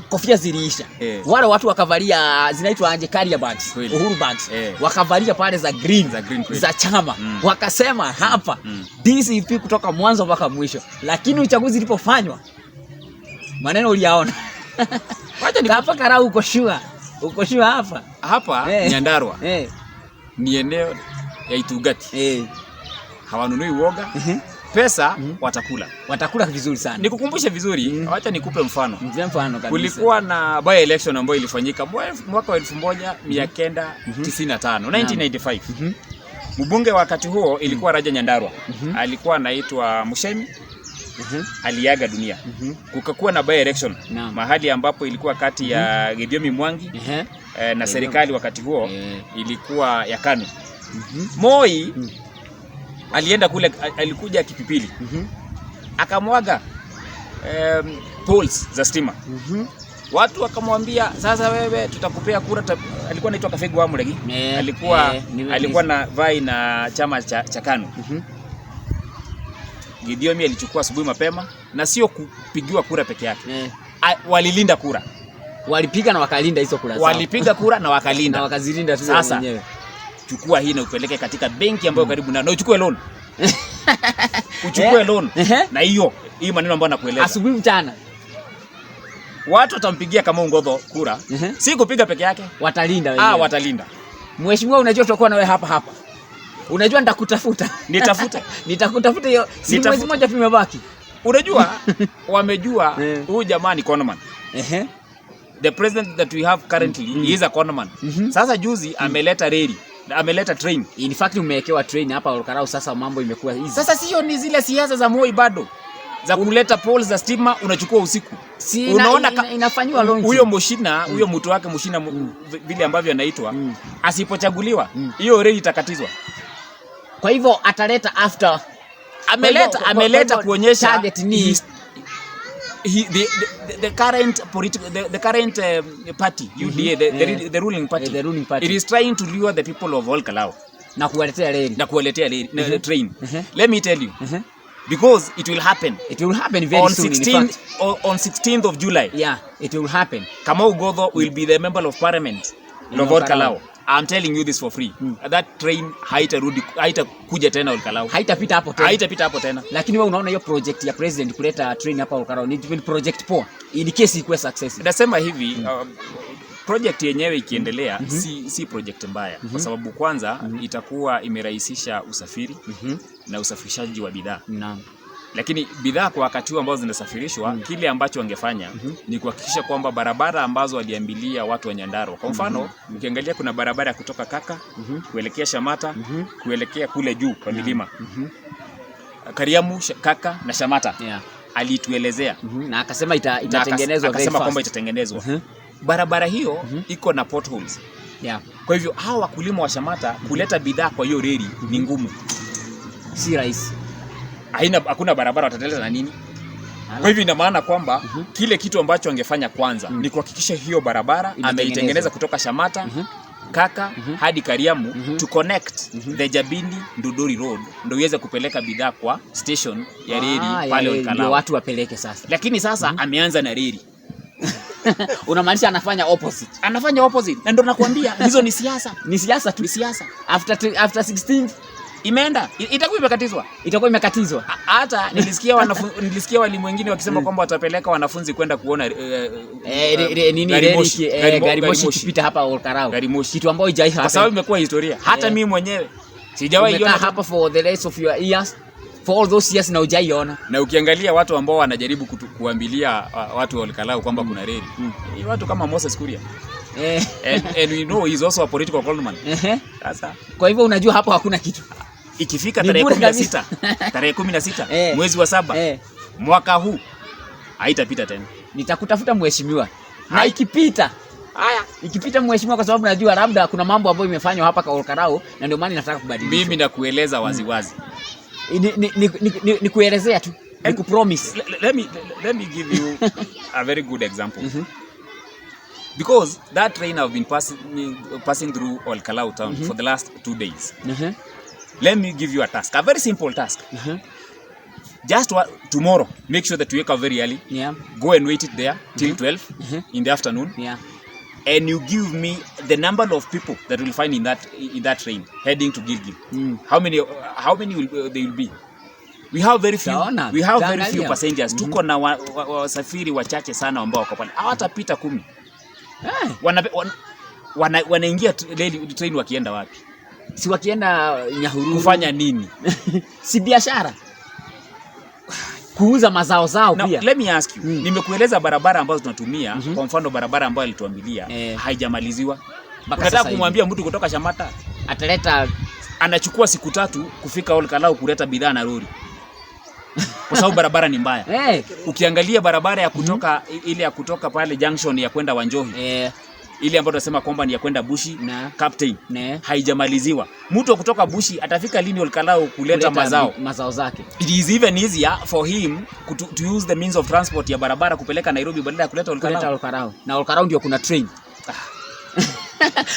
kofia ziliisha. Wale watu wakavalia zinaitwa aje, carrier bags, Uhuru bags. Wakavalia pale za green, za green za chama. Wakasema hapa DCP kutoka mwanzo mpaka mwisho. Lakini uchaguzi ulipofanywa maneno uliyaona. Wacha ni hapa Karau uko sure. Uko sure hapa. Hapa Nyandarua. Ni eneo ya Itugati. Hawanunui uoga. Pesa watakula. Watakula vizuri sana. Nikukumbushe vizuri, wacha nikupe mfano. Mfano kabisa. Kulikuwa na by election ambayo ilifanyika mwaka wa 1995, 1995. Mbunge wakati huo ilikuwa Raja Nyandarua. Alikuwa anaitwa Mushemi. Aliaga dunia. Kukakuwa na by election mahali ambapo ilikuwa kati ya Githiomi Mwangi na serikali wakati huo ilikuwa ya KANU. Moi alienda kule, alikuja Kipipili. Akamwaga poles za stima. Watu wakamwambia sasa wewe tutakupea kura. Alikuwa anaitwa Kafegu wa Muregi. Alikuwa na vai na chama cha KANU. Githiomi alichukua asubuhi mapema na sio kupigiwa kura peke yake. Walilinda kura. Walipiga na wakalinda hizo kura zao. Walipiga kura na wakalinda. Na wakazilinda tu wenyewe. Chukua hii na upeleke katika benki ambayo karibu na uchukue loan. Uchukue loan. Na hiyo hii maneno ambayo nakueleza. Asubuhi mchana. Watu watampigia kama Ngodho kura. Si kupiga peke yake. Watalinda wenyewe. Watalinda. Mheshimiwa, unajua tutakuwa na wewe hapa hapa. Unajua nitakutafuta. Nitafuta. Nitakutafuta hiyo. Si mwezi mmoja tu imebaki. Unajua wamejua huyu jamaa ni conman. The president that we have currently is a conman. Sasa juzi ameleta reli. Ameleta train. In fact umewekewa train hapa Olkarau, sasa mambo imekuwa easy. Sasa sio ni zile siasa za Moi bado. Za kuleta poles za stima unachukua usiku. Si unaona inafanywa launch. Huyo Mushina, huyo mtu wake Mushina vile ambavyo anaitwa, asipochaguliwa hiyo reli itakatizwa. Kwa hivyo ataleta after ameleta kuonyesha target ni the current political the current party UDA, the ruling party, the ruling party, it is trying to lure the people of Olkalou na kuwaletea reli, na kuwaletea reli train. Let me tell you, because it will happen. It will happen very on soon. 16, in fact. On 16th of July. Yeah, it will happen. Kamau Ngotho will be the member of parliament of Olkalou. I'm telling you this for free. That train haitarudi, haitakuja tena Olkalou. Haitapita hapo tena. Haitapita hapo tena. Lakini wewe unaona hiyo project ya president kuleta train hapa Olkalou ni project poa. In case ikuwe success. Nasema hivi, project yenyewe ikiendelea si project mbaya kwa sababu kwanza itakuwa imerahisisha usafiri na usafirishaji wa bidhaa. Naam. Lakini bidhaa kwa wakati huu ambazo zinasafirishwa, kile ambacho wangefanya ni kuhakikisha kwamba barabara ambazo waliambilia watu wa Nyandarua. Kwa mfano, ukiangalia kuna barabara ya kutoka Kaka kuelekea Shamata, kuelekea kule juu kwa milima. Kariamu, Kaka na Shamata. Alituelezea. Na akasema itatengenezwa very akasema fast. Kwamba itatengenezwa. Barabara hiyo iko na potholes. Kwa hivyo hawa wakulima wa Shamata kuleta bidhaa kwa hiyo reli ni ngumu. Si rahisi. Hakuna barabara, watateleza na nini? Kwa hivyo ina maana kwamba kile kitu ambacho angefanya kwanza ni kuhakikisha hiyo barabara ameitengeneza kutoka Shamata Kaka hadi Kariamu to connect the Jabini Nduduri Road ndio iweze kupeleka bidhaa kwa station ya reli pale Olkalou. Ndio watu wapeleke sasa. Lakini sasa ameanza na reli. Unamaanisha anafanya opposite. Anafanya opposite. Na ndio nakwambia hizo ni siasa. Ni siasa tu. Ni siasa. After 16th imeenda, itakuwa imekatizwa. Itakuwa imekatizwa. Hata nilisikia walimu wengine wakisema kwamba watapeleka wanafunzi kwenda kuona gari moshi ikipita hapa Olkalou. Kitu ambayo haijai happen. Kwa sababu imekuwa historia. Hata mimi mwenyewe sijawahi iona hapa for the rest of your years. For all those years na hujaiona. Na ukiangalia watu ambao wanajaribu kuambilia watu wa Olkalou kwamba kuna reli. Watu kama Moses Kuria. And we know he's also a political conman. Sasa kwa hivyo unajua hapo hakuna kitu. Ikifika tarehe 16, tarehe 16 mwezi wa 7 mwaka huu haitapita tena. Nitakutafuta mheshimiwa. Na ikipita haya, ikipita mheshimiwa, kwa sababu najua labda kuna mambo ambayo imefanywa hapa kwa Olkalou na ndio maana nataka kubadilisha. Mimi nakueleza waziwazi. Ni kuelezea tu, ni kupromise. Let me give you a very good example. Because that train have been passing through Olkalou town for the last 2 days. Let me give you a task, a very simple task. Just tomorrow, make sure that you wake up very early, go and wait it there till 12 in the afternoon, and you give me the number of people that will find in that train heading to Gilgil. How many they will be? We have very few, Taona, we have very few taangalia. Passengers. Tuko na wasafiri wachache sana ambao wako pale. Hawatapita 10. Wanaingia train wakienda wapi? Si wakienda Nyahururu? Kufanya nini? Si biashara, kuuza mazao zao Now, pia. Let me ask you. Nimekueleza barabara ambazo tunatumia, kwa mfano barabara ambayo alituambilia haijamaliziwa. Mpaka Unataka sasa hivi. kumwambia mtu kutoka Shamata Ataleta anachukua siku 3 kufika Olkalou kuleta bidhaa na lori kwa sababu barabara ni mbaya. Ukiangalia barabara ya kutoka ile ya kutoka pale junction ya kwenda Wanjohi, ile ambayo tunasema kwamba ni ya kwenda Bushi Na. Captain, Ne. haijamaliziwa. Mtu wa kutoka Bushi atafika lini Olkalou kuleta mazao? Mazao zake. It is even easier for him to use the means of transport ya barabara kupeleka Nairobi badala ya kuleta Kuleta Olkalou. Olkalou. Na Olkalou ndio kuna train.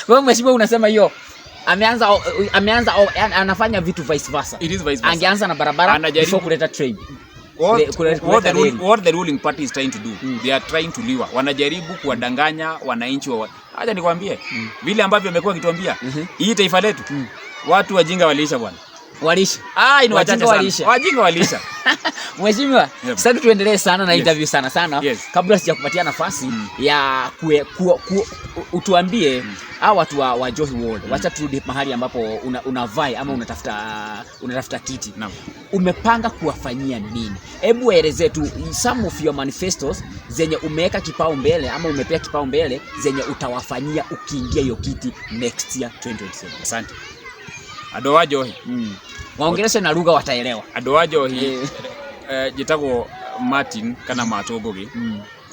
Kwa hiyo mheshimiwa, unasema hiyo ameanza yani anafanya vitu vice versa. It is vice versa. Angeanza na barabara before kuleta train. What Kuleta reli. What the ruling party is trying to do, they are trying to lure, wanajaribu kuwadanganya wananchi wa, acha nikwambie, vile ambavyo wamekuwa wakituambia, hii taifa letu, watu wajinga waliisha, bwana. Walisha. Ah, ni wachache Wajinga sana. waliisha. Wajinga waliisha. Mheshimiwa, sasa tuendelee sana na interview sana sana. Yes. Kabla sijakupatia nafasi ya utuambie hawa watu wa Njohi Ward. Wacha turudi mahali ambapo unavie ama unatafuta kiti. Naam. Umepanga kuwafanyia nini? Hebu waelezee tu some of your manifestos zenye umeweka kipao mbele ama umepea kipao mbele zenye utawafanyia ukiingia hiyo kiti next year 2027. Asante. Andũ a Njohi. Waongeleshe na lugha wataelewa. Andũ a Njohi, njĩtagwo Martin kana Matũ Ngũgĩ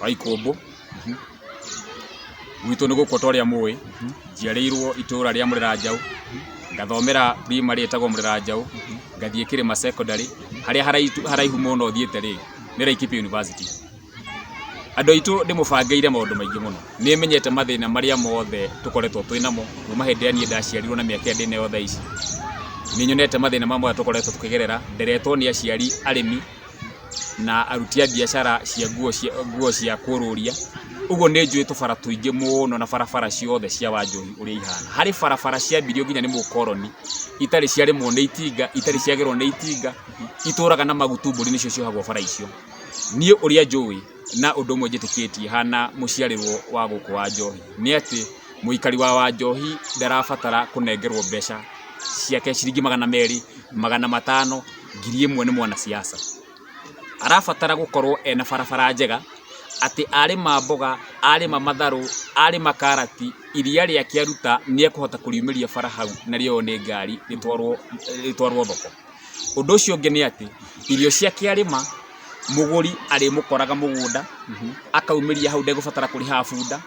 wa Ikũmbũ. Gwitũ nĩ gũkũ ta ũrĩa mũĩ, njiarĩirwo itũũra rĩa Mũrĩra Njaũ, ngathomera primary ĩtagwo Mũrĩra Njaũ, ngathiĩ Kĩrĩma Secondary, harĩa haraihu mũno thiĩte rĩ nĩ Laikipia University. Andũ aitũ ndĩmũbangĩire maũndũ maingĩ mũno. Nĩ menyete mathĩna marĩa mothe tũkoretwo twĩ namo kuma hĩndĩ ĩrĩa niĩ ndaciarirwo na mĩaka ĩrĩa ndĩnayo thaa ici. Nĩ nyonete mathĩna mamwe marĩa tũkoretwo tũkĩgerera. Nderetwo nĩ aciari arĩmi na aruti a biacara cia nguo cia kũrũria. Ũguo nĩ njũĩ tũbara tũingĩ mũno na barabara ciothe cia Wanjohi ũrĩa ihana. Harĩ barabara ciambirio nginya nĩ mũkoroni, itarĩ ciarĩmwo nĩ itinga, itarĩ ciagerwo nĩ itinga, itũraga na magutu, mbũri nĩcio ciohagwo bara icio. Niĩ ũrĩa njũĩ na ũndũ ũmwe njĩtĩkĩtie hana mũciarĩrwo wa gũkũ wa Njohi nĩ atĩ mũikari wa Wanjohi ndarabatara kũnengerwo mbeca ciake ciringi 200, 500, 1000 nĩ mwanasiasa. Arabatara gũkorwo ena barabara njega atĩ arĩma mboga, arĩma matharũ, arĩma karati, iria rĩake aruta nĩ ekũhota kũriumĩria bara hau na rĩoywo nĩ ngari rĩtwarwo thoko. Ũndũ ũcio ũngĩ nĩ atĩ irio ciake arĩma, mũgũri arĩmũkoraga mũgũnda akaumĩria hau, ndegũbatara kũrĩha bunda,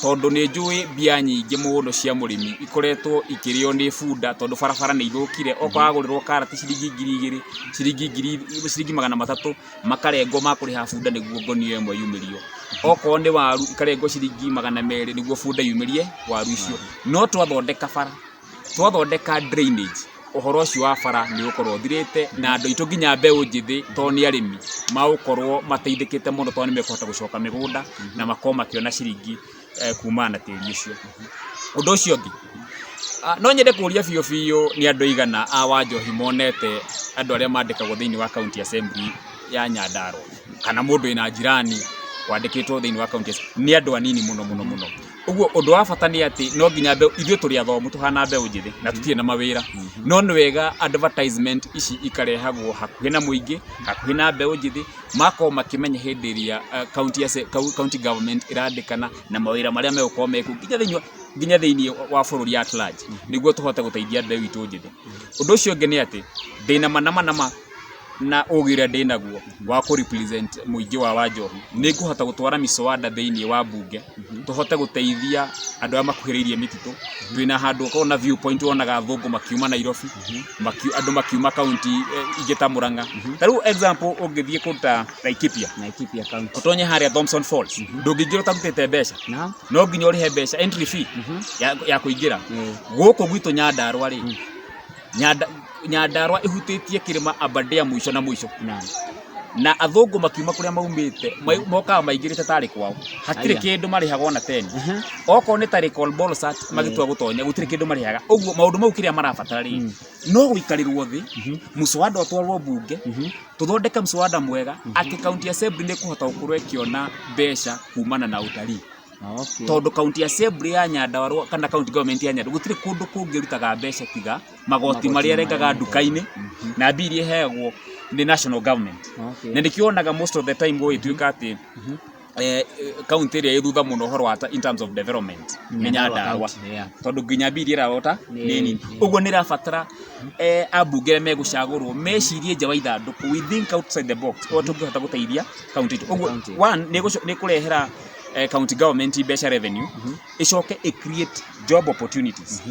tondũ nĩ njũĩ mbia nyingĩ mũno cia mũrĩmi ikoretwo ikĩrĩo nĩ bunda, tondũ barabara nĩ ithũkire. Okorwo agũrĩrwo karati ciringi 2000, ciringi ngiri, ciringi 300 makarengwo ma kũrĩha bunda nĩguo ngũnia ĩmwe yumĩrio. Okorwo nĩ waru ikarengwo ciringi 200 nĩguo bunda yumĩrie waru icio. No twathondeka bara, twathondeka drainage, ũhoro ũcio wa bara nĩ ũgũkorwo ũthirĩte, na andũ aitũ nginya mbeũ njĩthĩ, tondũ nĩ arĩmi, magũkorwo mateithĩkĩte mũno, tondũ nĩ mekũhota gũcoka mĩgũnda na makorwo makĩona ciringi kumana na tĩri ũcio. Ũndũ ũcio ũngĩ, no nyende kũria biũ biũ nĩ andũ aigana a Wanjohi monete andũ arĩa mandĩkagwo thĩinĩ wa county assembly ya Nyandarua, kana mũndũ wĩna jirani wandĩkĩtwo thĩinĩ wa county assembly? Nĩ andũ anini mũno mũno mũno. Ũguo ũndũ wa bata nĩ atĩ no nginya mbeũ, ithuĩ tũrĩ athomu, tũhana mbeũ njĩthĩ na tũtirĩ na mawĩra, no nĩ wega advertisement ici ikarehagwo hakuhĩ na mũingĩ, hakuhĩ na mbeũ njĩthĩ, makorwo makĩmenya hĩndĩ ĩrĩa county government ĩrandĩkana na mawĩra marĩa megũkorwo mekuo nginya thĩinĩ wa bũrũri at large, nĩguo tũhote gũteithia mbeũ itũ njĩthĩ. Ũndũ ũcio ũngĩ nĩ atĩ ndĩna manama nama Na ũgĩ ũrĩa ndĩnaguo wa kũ represent mũingĩ wa Wanjohi, nĩ ngũhota gũtwara mĩswada thĩinĩ wa bunge, tũhote gũteithia andũ arĩa makuhĩrĩirie mĩtitũ. Twĩna handũ ũkorwo na viewpoint, wonaga athũngũ makiuma Nairobi, andũ makiuma kaunti ingĩ ta Murang'a. Ta rĩu example, ũngĩthiĩ kũndũ ta Laikipia, Laikipia County, ũtonye harĩa Thompson Falls, ndũngĩingĩra ũtarutĩte mbeca. No nginya ũrĩhe mbeca, entry fee ya kũingĩra. Gũkũ gwitũ Nyandarua rĩ, Nyandarua ĩhutĩtie kĩrĩma Aberdare mũico na mũico, na athũngũ makiuma kũrĩa maumĩte mokaga maingĩrĩte tarĩ kwao, hatirĩ kĩndũ marĩhaga ona teni. Okorwo nĩ tarĩ Bolsat magĩtua gũtonya, gũtirĩ kĩndũ marĩhaga. Ũguo maũndũ mau, kĩrĩa marabatara rĩ, no gũikarĩrwo thĩ, mũswada ũtwarwo bunge, tũthondeke mũswada mwega atĩ county assembly nĩ ĩkũhota gũkorwo ĩkĩona mbeca kumana na ũtarii, tondũ county assembly ya Nyandarua kana county government ya Nyandarua gũtirĩ kũndũ kũngĩrutaga mbeca tiga magoti marĩa ĩrengaga nduka-inĩ na mbia iria ĩheagwo nĩ national government. Na nĩkĩo wonaga most of the time gũgĩtuĩka atĩ county ĩrĩa ĩ thutha mũno ũhoro wa in terms of development nĩ Nyandarua, tondũ nginya mbia iria ĩrarota nĩ nini. Ũguo nĩ ĩrabatara ambunge arĩa megũcagũrwo mecirie nja wa ithandũkũ, we think outside the box, ũrĩa tũngĩhota gũteithia county itũ. Ũguo one, nĩ ĩkũrehera county government mbeca, revenue, ĩcoke ĩ create job opportunities.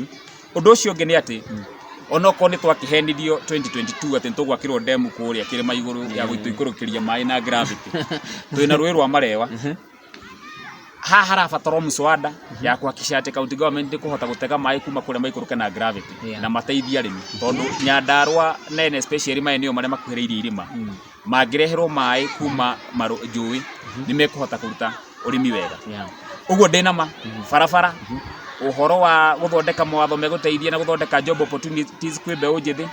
Ũndũ ũcio ũngĩ nĩ atĩ onokorwo nĩ twakĩhenirio 2022 atĩ nĩ tũgwakĩrwo demu kũrĩa kĩrĩma igũrũ ya gũtũikũrũkĩria maĩ na gravity, twĩna rũĩ rwa Marewa. Haha harabatarwo mswada ya kuhakikisha atĩ county government nĩ kũhota gũtega maĩ kuma kũrĩa maikũrũke na gravity na mateithie arĩmi, tondũ Nyandarua nene, especially maeneo marĩa makuhĩrĩirie irĩma, mangĩreherwo maĩ kuma njũĩ, nĩ mekũhota kũruta ũrĩmi wega. Ũguo ndĩna ma barabara, ũhoro wa gũthondeka mawatho megũteithia na gũthondeka job opportunities kwĩ mbeũ njĩthĩ,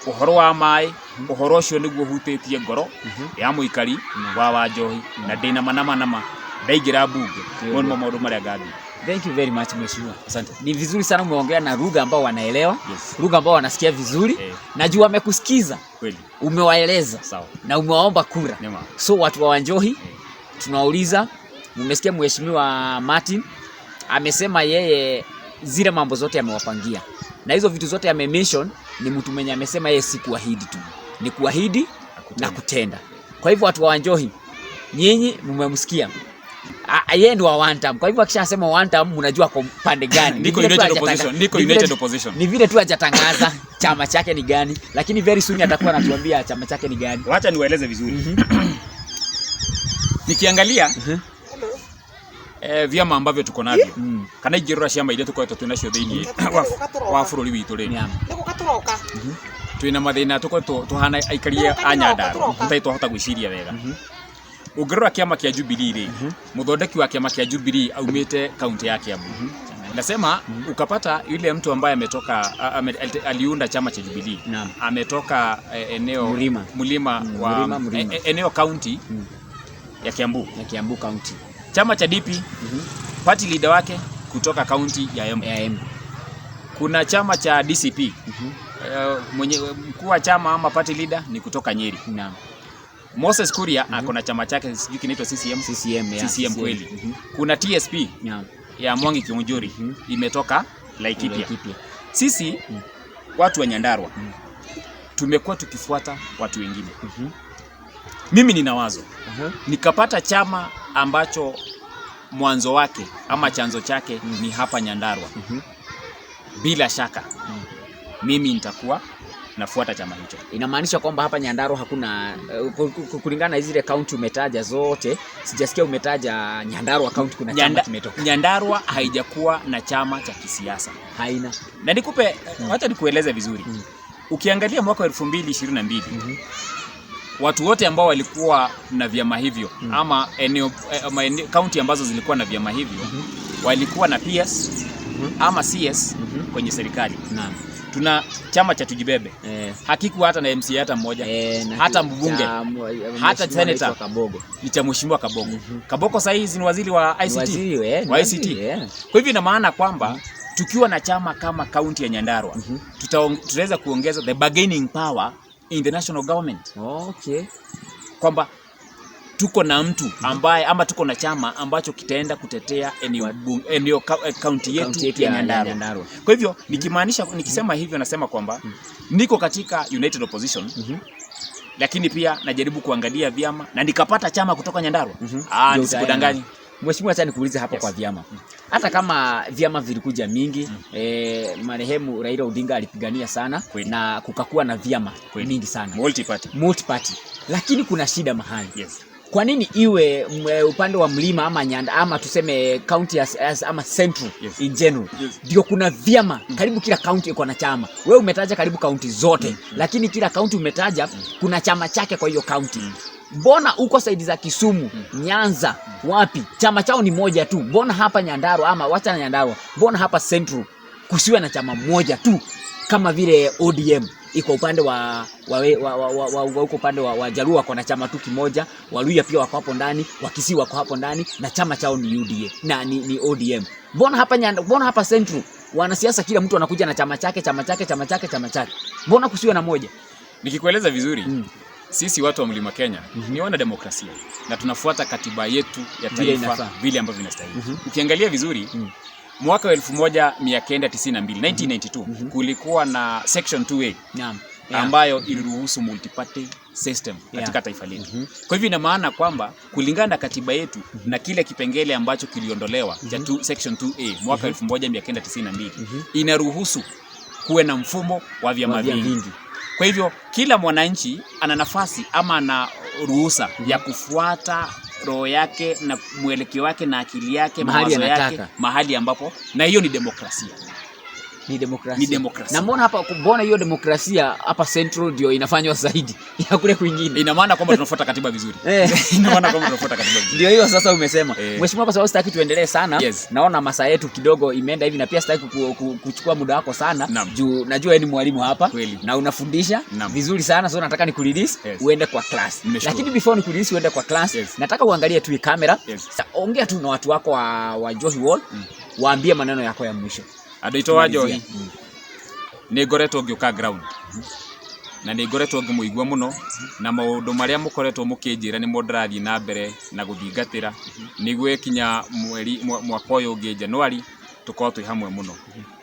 ũhoro wa maĩ, ũhoro ũcio nĩguo ũhutĩtie ngoro ya mũikari wa Wanjohi, na ndĩna ma nama nama ndaingĩra mbunge mau nĩmo maũndũ marĩa ngathiĩ. Thank you very much, mheshimiwa. Asante. Ni vizuri sana umeongea na lugha ambao wanaelewa, lugha ambao wanasikia vizuri. Najua wamekusikiza, umewaeleza na umewaomba kura. Nĩma. So watu wa Wanjohi, tunawauliza, mmesikia mheshimiwa Martin amesema yeye zile mambo zote amewapangia, na hizo vitu zote amemention, ni mtu mwenye amesema yeye si kuahidi tu, ni kuahidi na kutenda. Kwa hivyo watu wa Wanjohi, nyinyi mmemsikia. Yeye ndio wa one term. Kwa hivyo akishasema one term, mnajua kwa pande gani. Ni Niko vile tu United Opposition, niko United Opposition. Ni vile tu hajatangaza chama chake ni gani, lakini very soon atakuwa anatuambia chama chake ni gani. Wacha niwaeleze vizuri. Nikiangalia vyama ambavyo tuko navyo kana ingĩrora ciama iria tũkoretwo twĩ nacio thĩinĩ wa bũrũri witũ rĩ, twĩna mathĩna tũkoretwo tũhana aikari a Nyandarua tũtarĩ twahota gwĩciria wega. Ũngĩrora kĩama kĩa Jubilee rĩ, mũthondeki wa kĩama kĩa Jubilee aumĩte kaunti ya Kiambu. Nasema ukapata yule mtu ambaye ametoka aliunda chama cha Jubilee ametoka eneo Mlima. Mlima wa Mlima, Mlima. Eneo kaunti ya Kiambu. Ya Kiambu County. Chama cha DP, party leader wake kutoka kaunti ya Embu. Ya Embu. Kuna chama cha DCP, mwenye mkuu wa chama ama party leader ni kutoka Nyeri. Moses Kuria ako na chama chake, sijui kinaitwa CCM. CCM, ya, CCM kweli. Kuna TSP ya Mwangi Kiunjuri, imetoka Laikipia. Laikipia. Sisi watu wa Nyandarua tumekuwa tukifuata watu wengine. Mimi nina wazo, nikapata chama ambacho mwanzo wake ama chanzo chake ni hapa Nyandarua, bila shaka mimi nitakuwa nafuata chama hicho. Inamaanisha kwamba hapa Nyandarua hakuna kulingana na zile kaunti umetaja zote, sijasikia umetaja Nyandarua kaunti kuna chama kimetoka. Nyandarua haijakuwa na chama cha kisiasa. Haina. Na nikupe, wacha nikueleze vizuri. Ukiangalia mwaka wa 2022, watu wote ambao walikuwa na vyama hivyo ama eneo, kaunti ambazo zilikuwa na vyama hivyo walikuwa na PS ama CS kwenye serikali. Tuna chama cha Tujibebe, hakikuwa hata na MCA hata mmoja, Na hata mbunge, cha hata mheshimiwa senator. anaitwa Kabogo. Ni cha mheshimiwa Kabogo. Kabogo sasa hizi ni waziri wa Ni ICT. waziri, ni Wa waziri, ICT. eh. Kwa hivyo ina maana kwamba tukiwa na chama kama kaunti ya Nyandarua, tutaweza kuongeza the bargaining power in the national government, kwamba tuko na mtu ambaye ama tuko na chama ambacho kitaenda kutetea eneo kaunti yetu Kaunti yetu ya ya Nyandarua. Nyandarua. Kwa hivyo nikimaanisha, nikisema hivyo, nasema kwamba niko katika United Opposition. Lakini pia najaribu kuangalia vyama na nikapata chama kutoka Nyandarua. Ah, Ndio. Nisikudanganye. Mheshimiwa, acha nikuulize hapo kwa vyama. Hata kama vyama vilikuja mingi, marehemu Raila Odinga alipigania sana na kukakuwa na vyama mingi sana. Multi party. Multi party. Lakini kuna shida mahali. Yes. Kwa nini iwe upande wa mlima ama Nyanda ama tuseme county ama central in general ndio kuna vyama karibu kila county iko na chama? Wewe umetaja karibu county zote, lakini kila county umetaja kuna chama chake kwa hiyo county. Mbona huko side za Kisumu, Nyanza, wapi chama chao ni moja tu? Mbona hapa Nyandarua, ama wacha na Nyandarua, mbona hapa Central kusiwe na chama moja tu kama vile ODM iko upande wa huko upande wa Jaluo wako na chama tu kimoja, Waluya pia wako hapo ndani, Wakisii wako hapo ndani na chama chao ni UDA na ni ODM. Mbona hapa Nyanda, mbona hapa Central wanasiasa kila mtu anakuja na chama chake, chama chake, chama chake, chama chake? Mbona kusiwe na moja? Nikikueleza vizuri, sisi watu wa Mlima Kenya ni wana demokrasia na tunafuata katiba yetu ya Vile taifa inafaa. Vile ambavyo inastahili. Ukiangalia vizuri, mwaka wa 1992, 1992, kulikuwa na section 2A ambayo iliruhusu multi-party system katika taifa letu. Kwa hivyo ina maana kwamba kulingana na katiba yetu na kile kipengele ambacho kiliondolewa cha section 2A mwaka 1992 inaruhusu kuwe na mfumo wa vyama Wa vyama vingi. vingi. Kwa hivyo kila mwananchi ana nafasi ama ana ruhusa ya kufuata roho yake na mwelekeo wake na akili yake, Mahali mawazo yake anataka. Mahali ambapo, na hiyo ni demokrasia. Ni demokrasia. Ni demokrasia. Na mbona hapa, mbona hiyo demokrasia hapa Central ndio inafanywa zaidi ya kule kwingine? Ina maana kwamba tunafuata katiba vizuri. Ina maana kwamba tunafuata katiba vizuri. Ndio hiyo sasa umesema. Eh. Mheshimiwa, kwa sababu sitaki tuendelee sana. Yes. Naona masaa yetu kidogo imeenda hivi na pia sitaki kuchukua muda wako sana juu najua wewe ni mwalimu hapa na unafundisha vizuri sana, so nataka nikurelease uende kwa class. Nimeshukuru. Lakini before nikurelease uende kwa class, nataka uangalie tu hii kamera. Yes. Ongea tu na watu wako wa Njohi Ward, waambie maneno yako ya mwisho. Andũ aitũ wa Njohi, Tumalizia. Nĩ ngoretwo ngĩũka ground na nĩ ngoretwo ngĩmũigua mũno na maũndũ marĩa mũkoretwo mũkĩnjĩra nĩmo ndĩrathiĩ na mbere na gũthingatĩra nĩguo ĩkinya mweri mwaka ũyũ ũngĩ Januari tũkorwo twĩ hamwe mũno.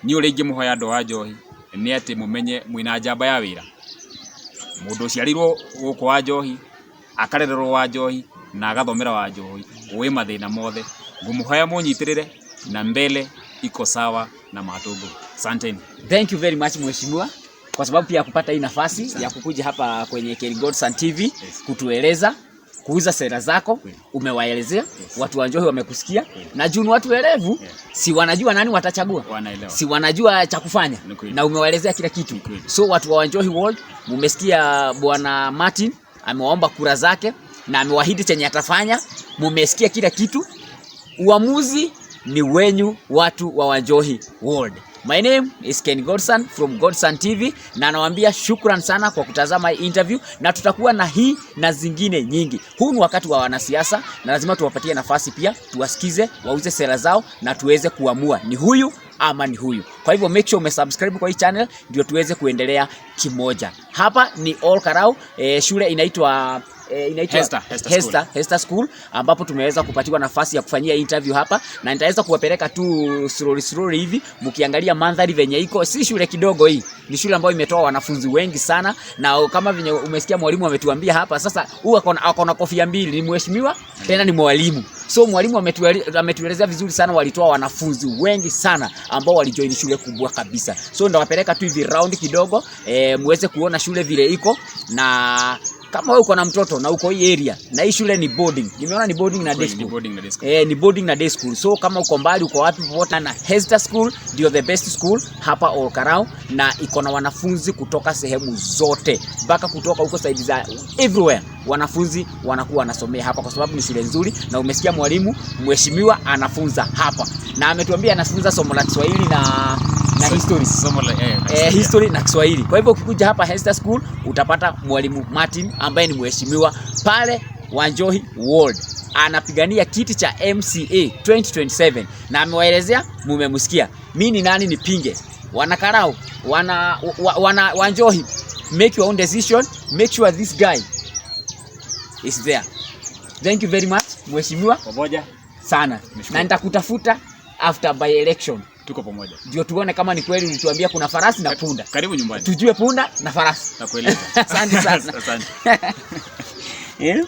Niĩ ũrĩa ingĩmũhoya andũ a Njohi nĩ atĩ mũmenye mwĩna njamba ya wĩra, mũndũ ũciarĩirwo gũkũ wa Njohi, akarererwo wa Njohi na agathomera wa Njohi, ũĩ mathĩna mothe. Ngũmũhoya mũnyitĩrĩre na mbele iko sawa na matungu. Asanteni. Thank you very much, mheshimiwa, kwa sababu pia ya kupata hii nafasi ya kukuja hapa kwenye Ken Godson TV kutueleza kuuza sera zako. Umewaelezea watu wa Njohi, wamekusikia na juu ni watu werevu, si wanajua nani watachagua, Wanaelewa. Si wanajua cha kufanya, Ni kweli. na umewaelezea kila kitu. Kweli. So watu wa Njohi Ward, mumesikia bwana Martin amewaomba kura zake na amewaahidi chenye atafanya. Mumesikia kila kitu. Uamuzi ni wenyu, watu wa Wanjohi Ward. My name is Ken Godson from Godson TV na nawaambia shukran sana kwa kutazama hii interview, na tutakuwa na hii na zingine nyingi. Huu ni wakati wa wanasiasa na lazima tuwapatie nafasi pia, tuwasikize, wauze sera zao na tuweze kuamua ni huyu ama ni huyu. Kwa hivyo make sure umesubscribe kwa hii channel ndio tuweze kuendelea kimoja. Hapa ni Ol Kalou, shule inaitwa Hester, Hester School. Hester, Hester School, ambapo tumeweza kupatiwa nafasi ya kufanyia interview hapa, na nitaweza kuwapeleka tu slowly slowly hivi mkiangalia mandhari venye iko. Si shule kidogo hii, ni shule ambayo imetoa wanafunzi wengi sana, na kama venye umesikia mwalimu ametuambia hapa sasa, huyu akona kofia mbili, ni mheshimiwa tena ni mwalimu. So mwalimu ametuelezea vizuri sana, walitoa wanafunzi wengi sana ambao walijoin shule kubwa kabisa. So ndawapeleka tu hivi round kidogo, muweze kuona shule vile iko, na kama wewe uko na mtoto na uko hii area na hii shule ni boarding. Nimeona ni boarding na day Kweli, ni school. boarding na day school. Eh, ni boarding na day school. So kama uko mbali, uko wapi popote, na Hester School ndio the best school hapa Ol Kalou, na iko na wanafunzi kutoka sehemu zote mpaka kutoka huko side za everywhere. Wanafunzi wanakuwa wanasomea hapa kwa sababu ni shule nzuri, na umesikia mwalimu mheshimiwa anafunza hapa na ametuambia anafunza somo la Kiswahili na history. Somo la na Eh, history na Kiswahili. Kwa hivyo ukikuja hapa Hester School utapata mwalimu Martin ambaye ni mheshimiwa pale Wanjohi Ward. Anapigania kiti cha MCA 2027 na amewaelezea, mumemsikia. Mimi ni nani nipinge? Wana Karau, wana Wanjohi, make your own decision, make sure this guy is there. Thank you very much, mheshimiwa Pamoja. sana. Nimeshukuru. Na nitakutafuta after by election. Tuko pamoja. Ndio tuone kama ni kweli ulituambia kuna farasi na punda. Karibu nyumbani. Tujue punda na farasi. Nakueleza. Asante sana. Asante. Eh?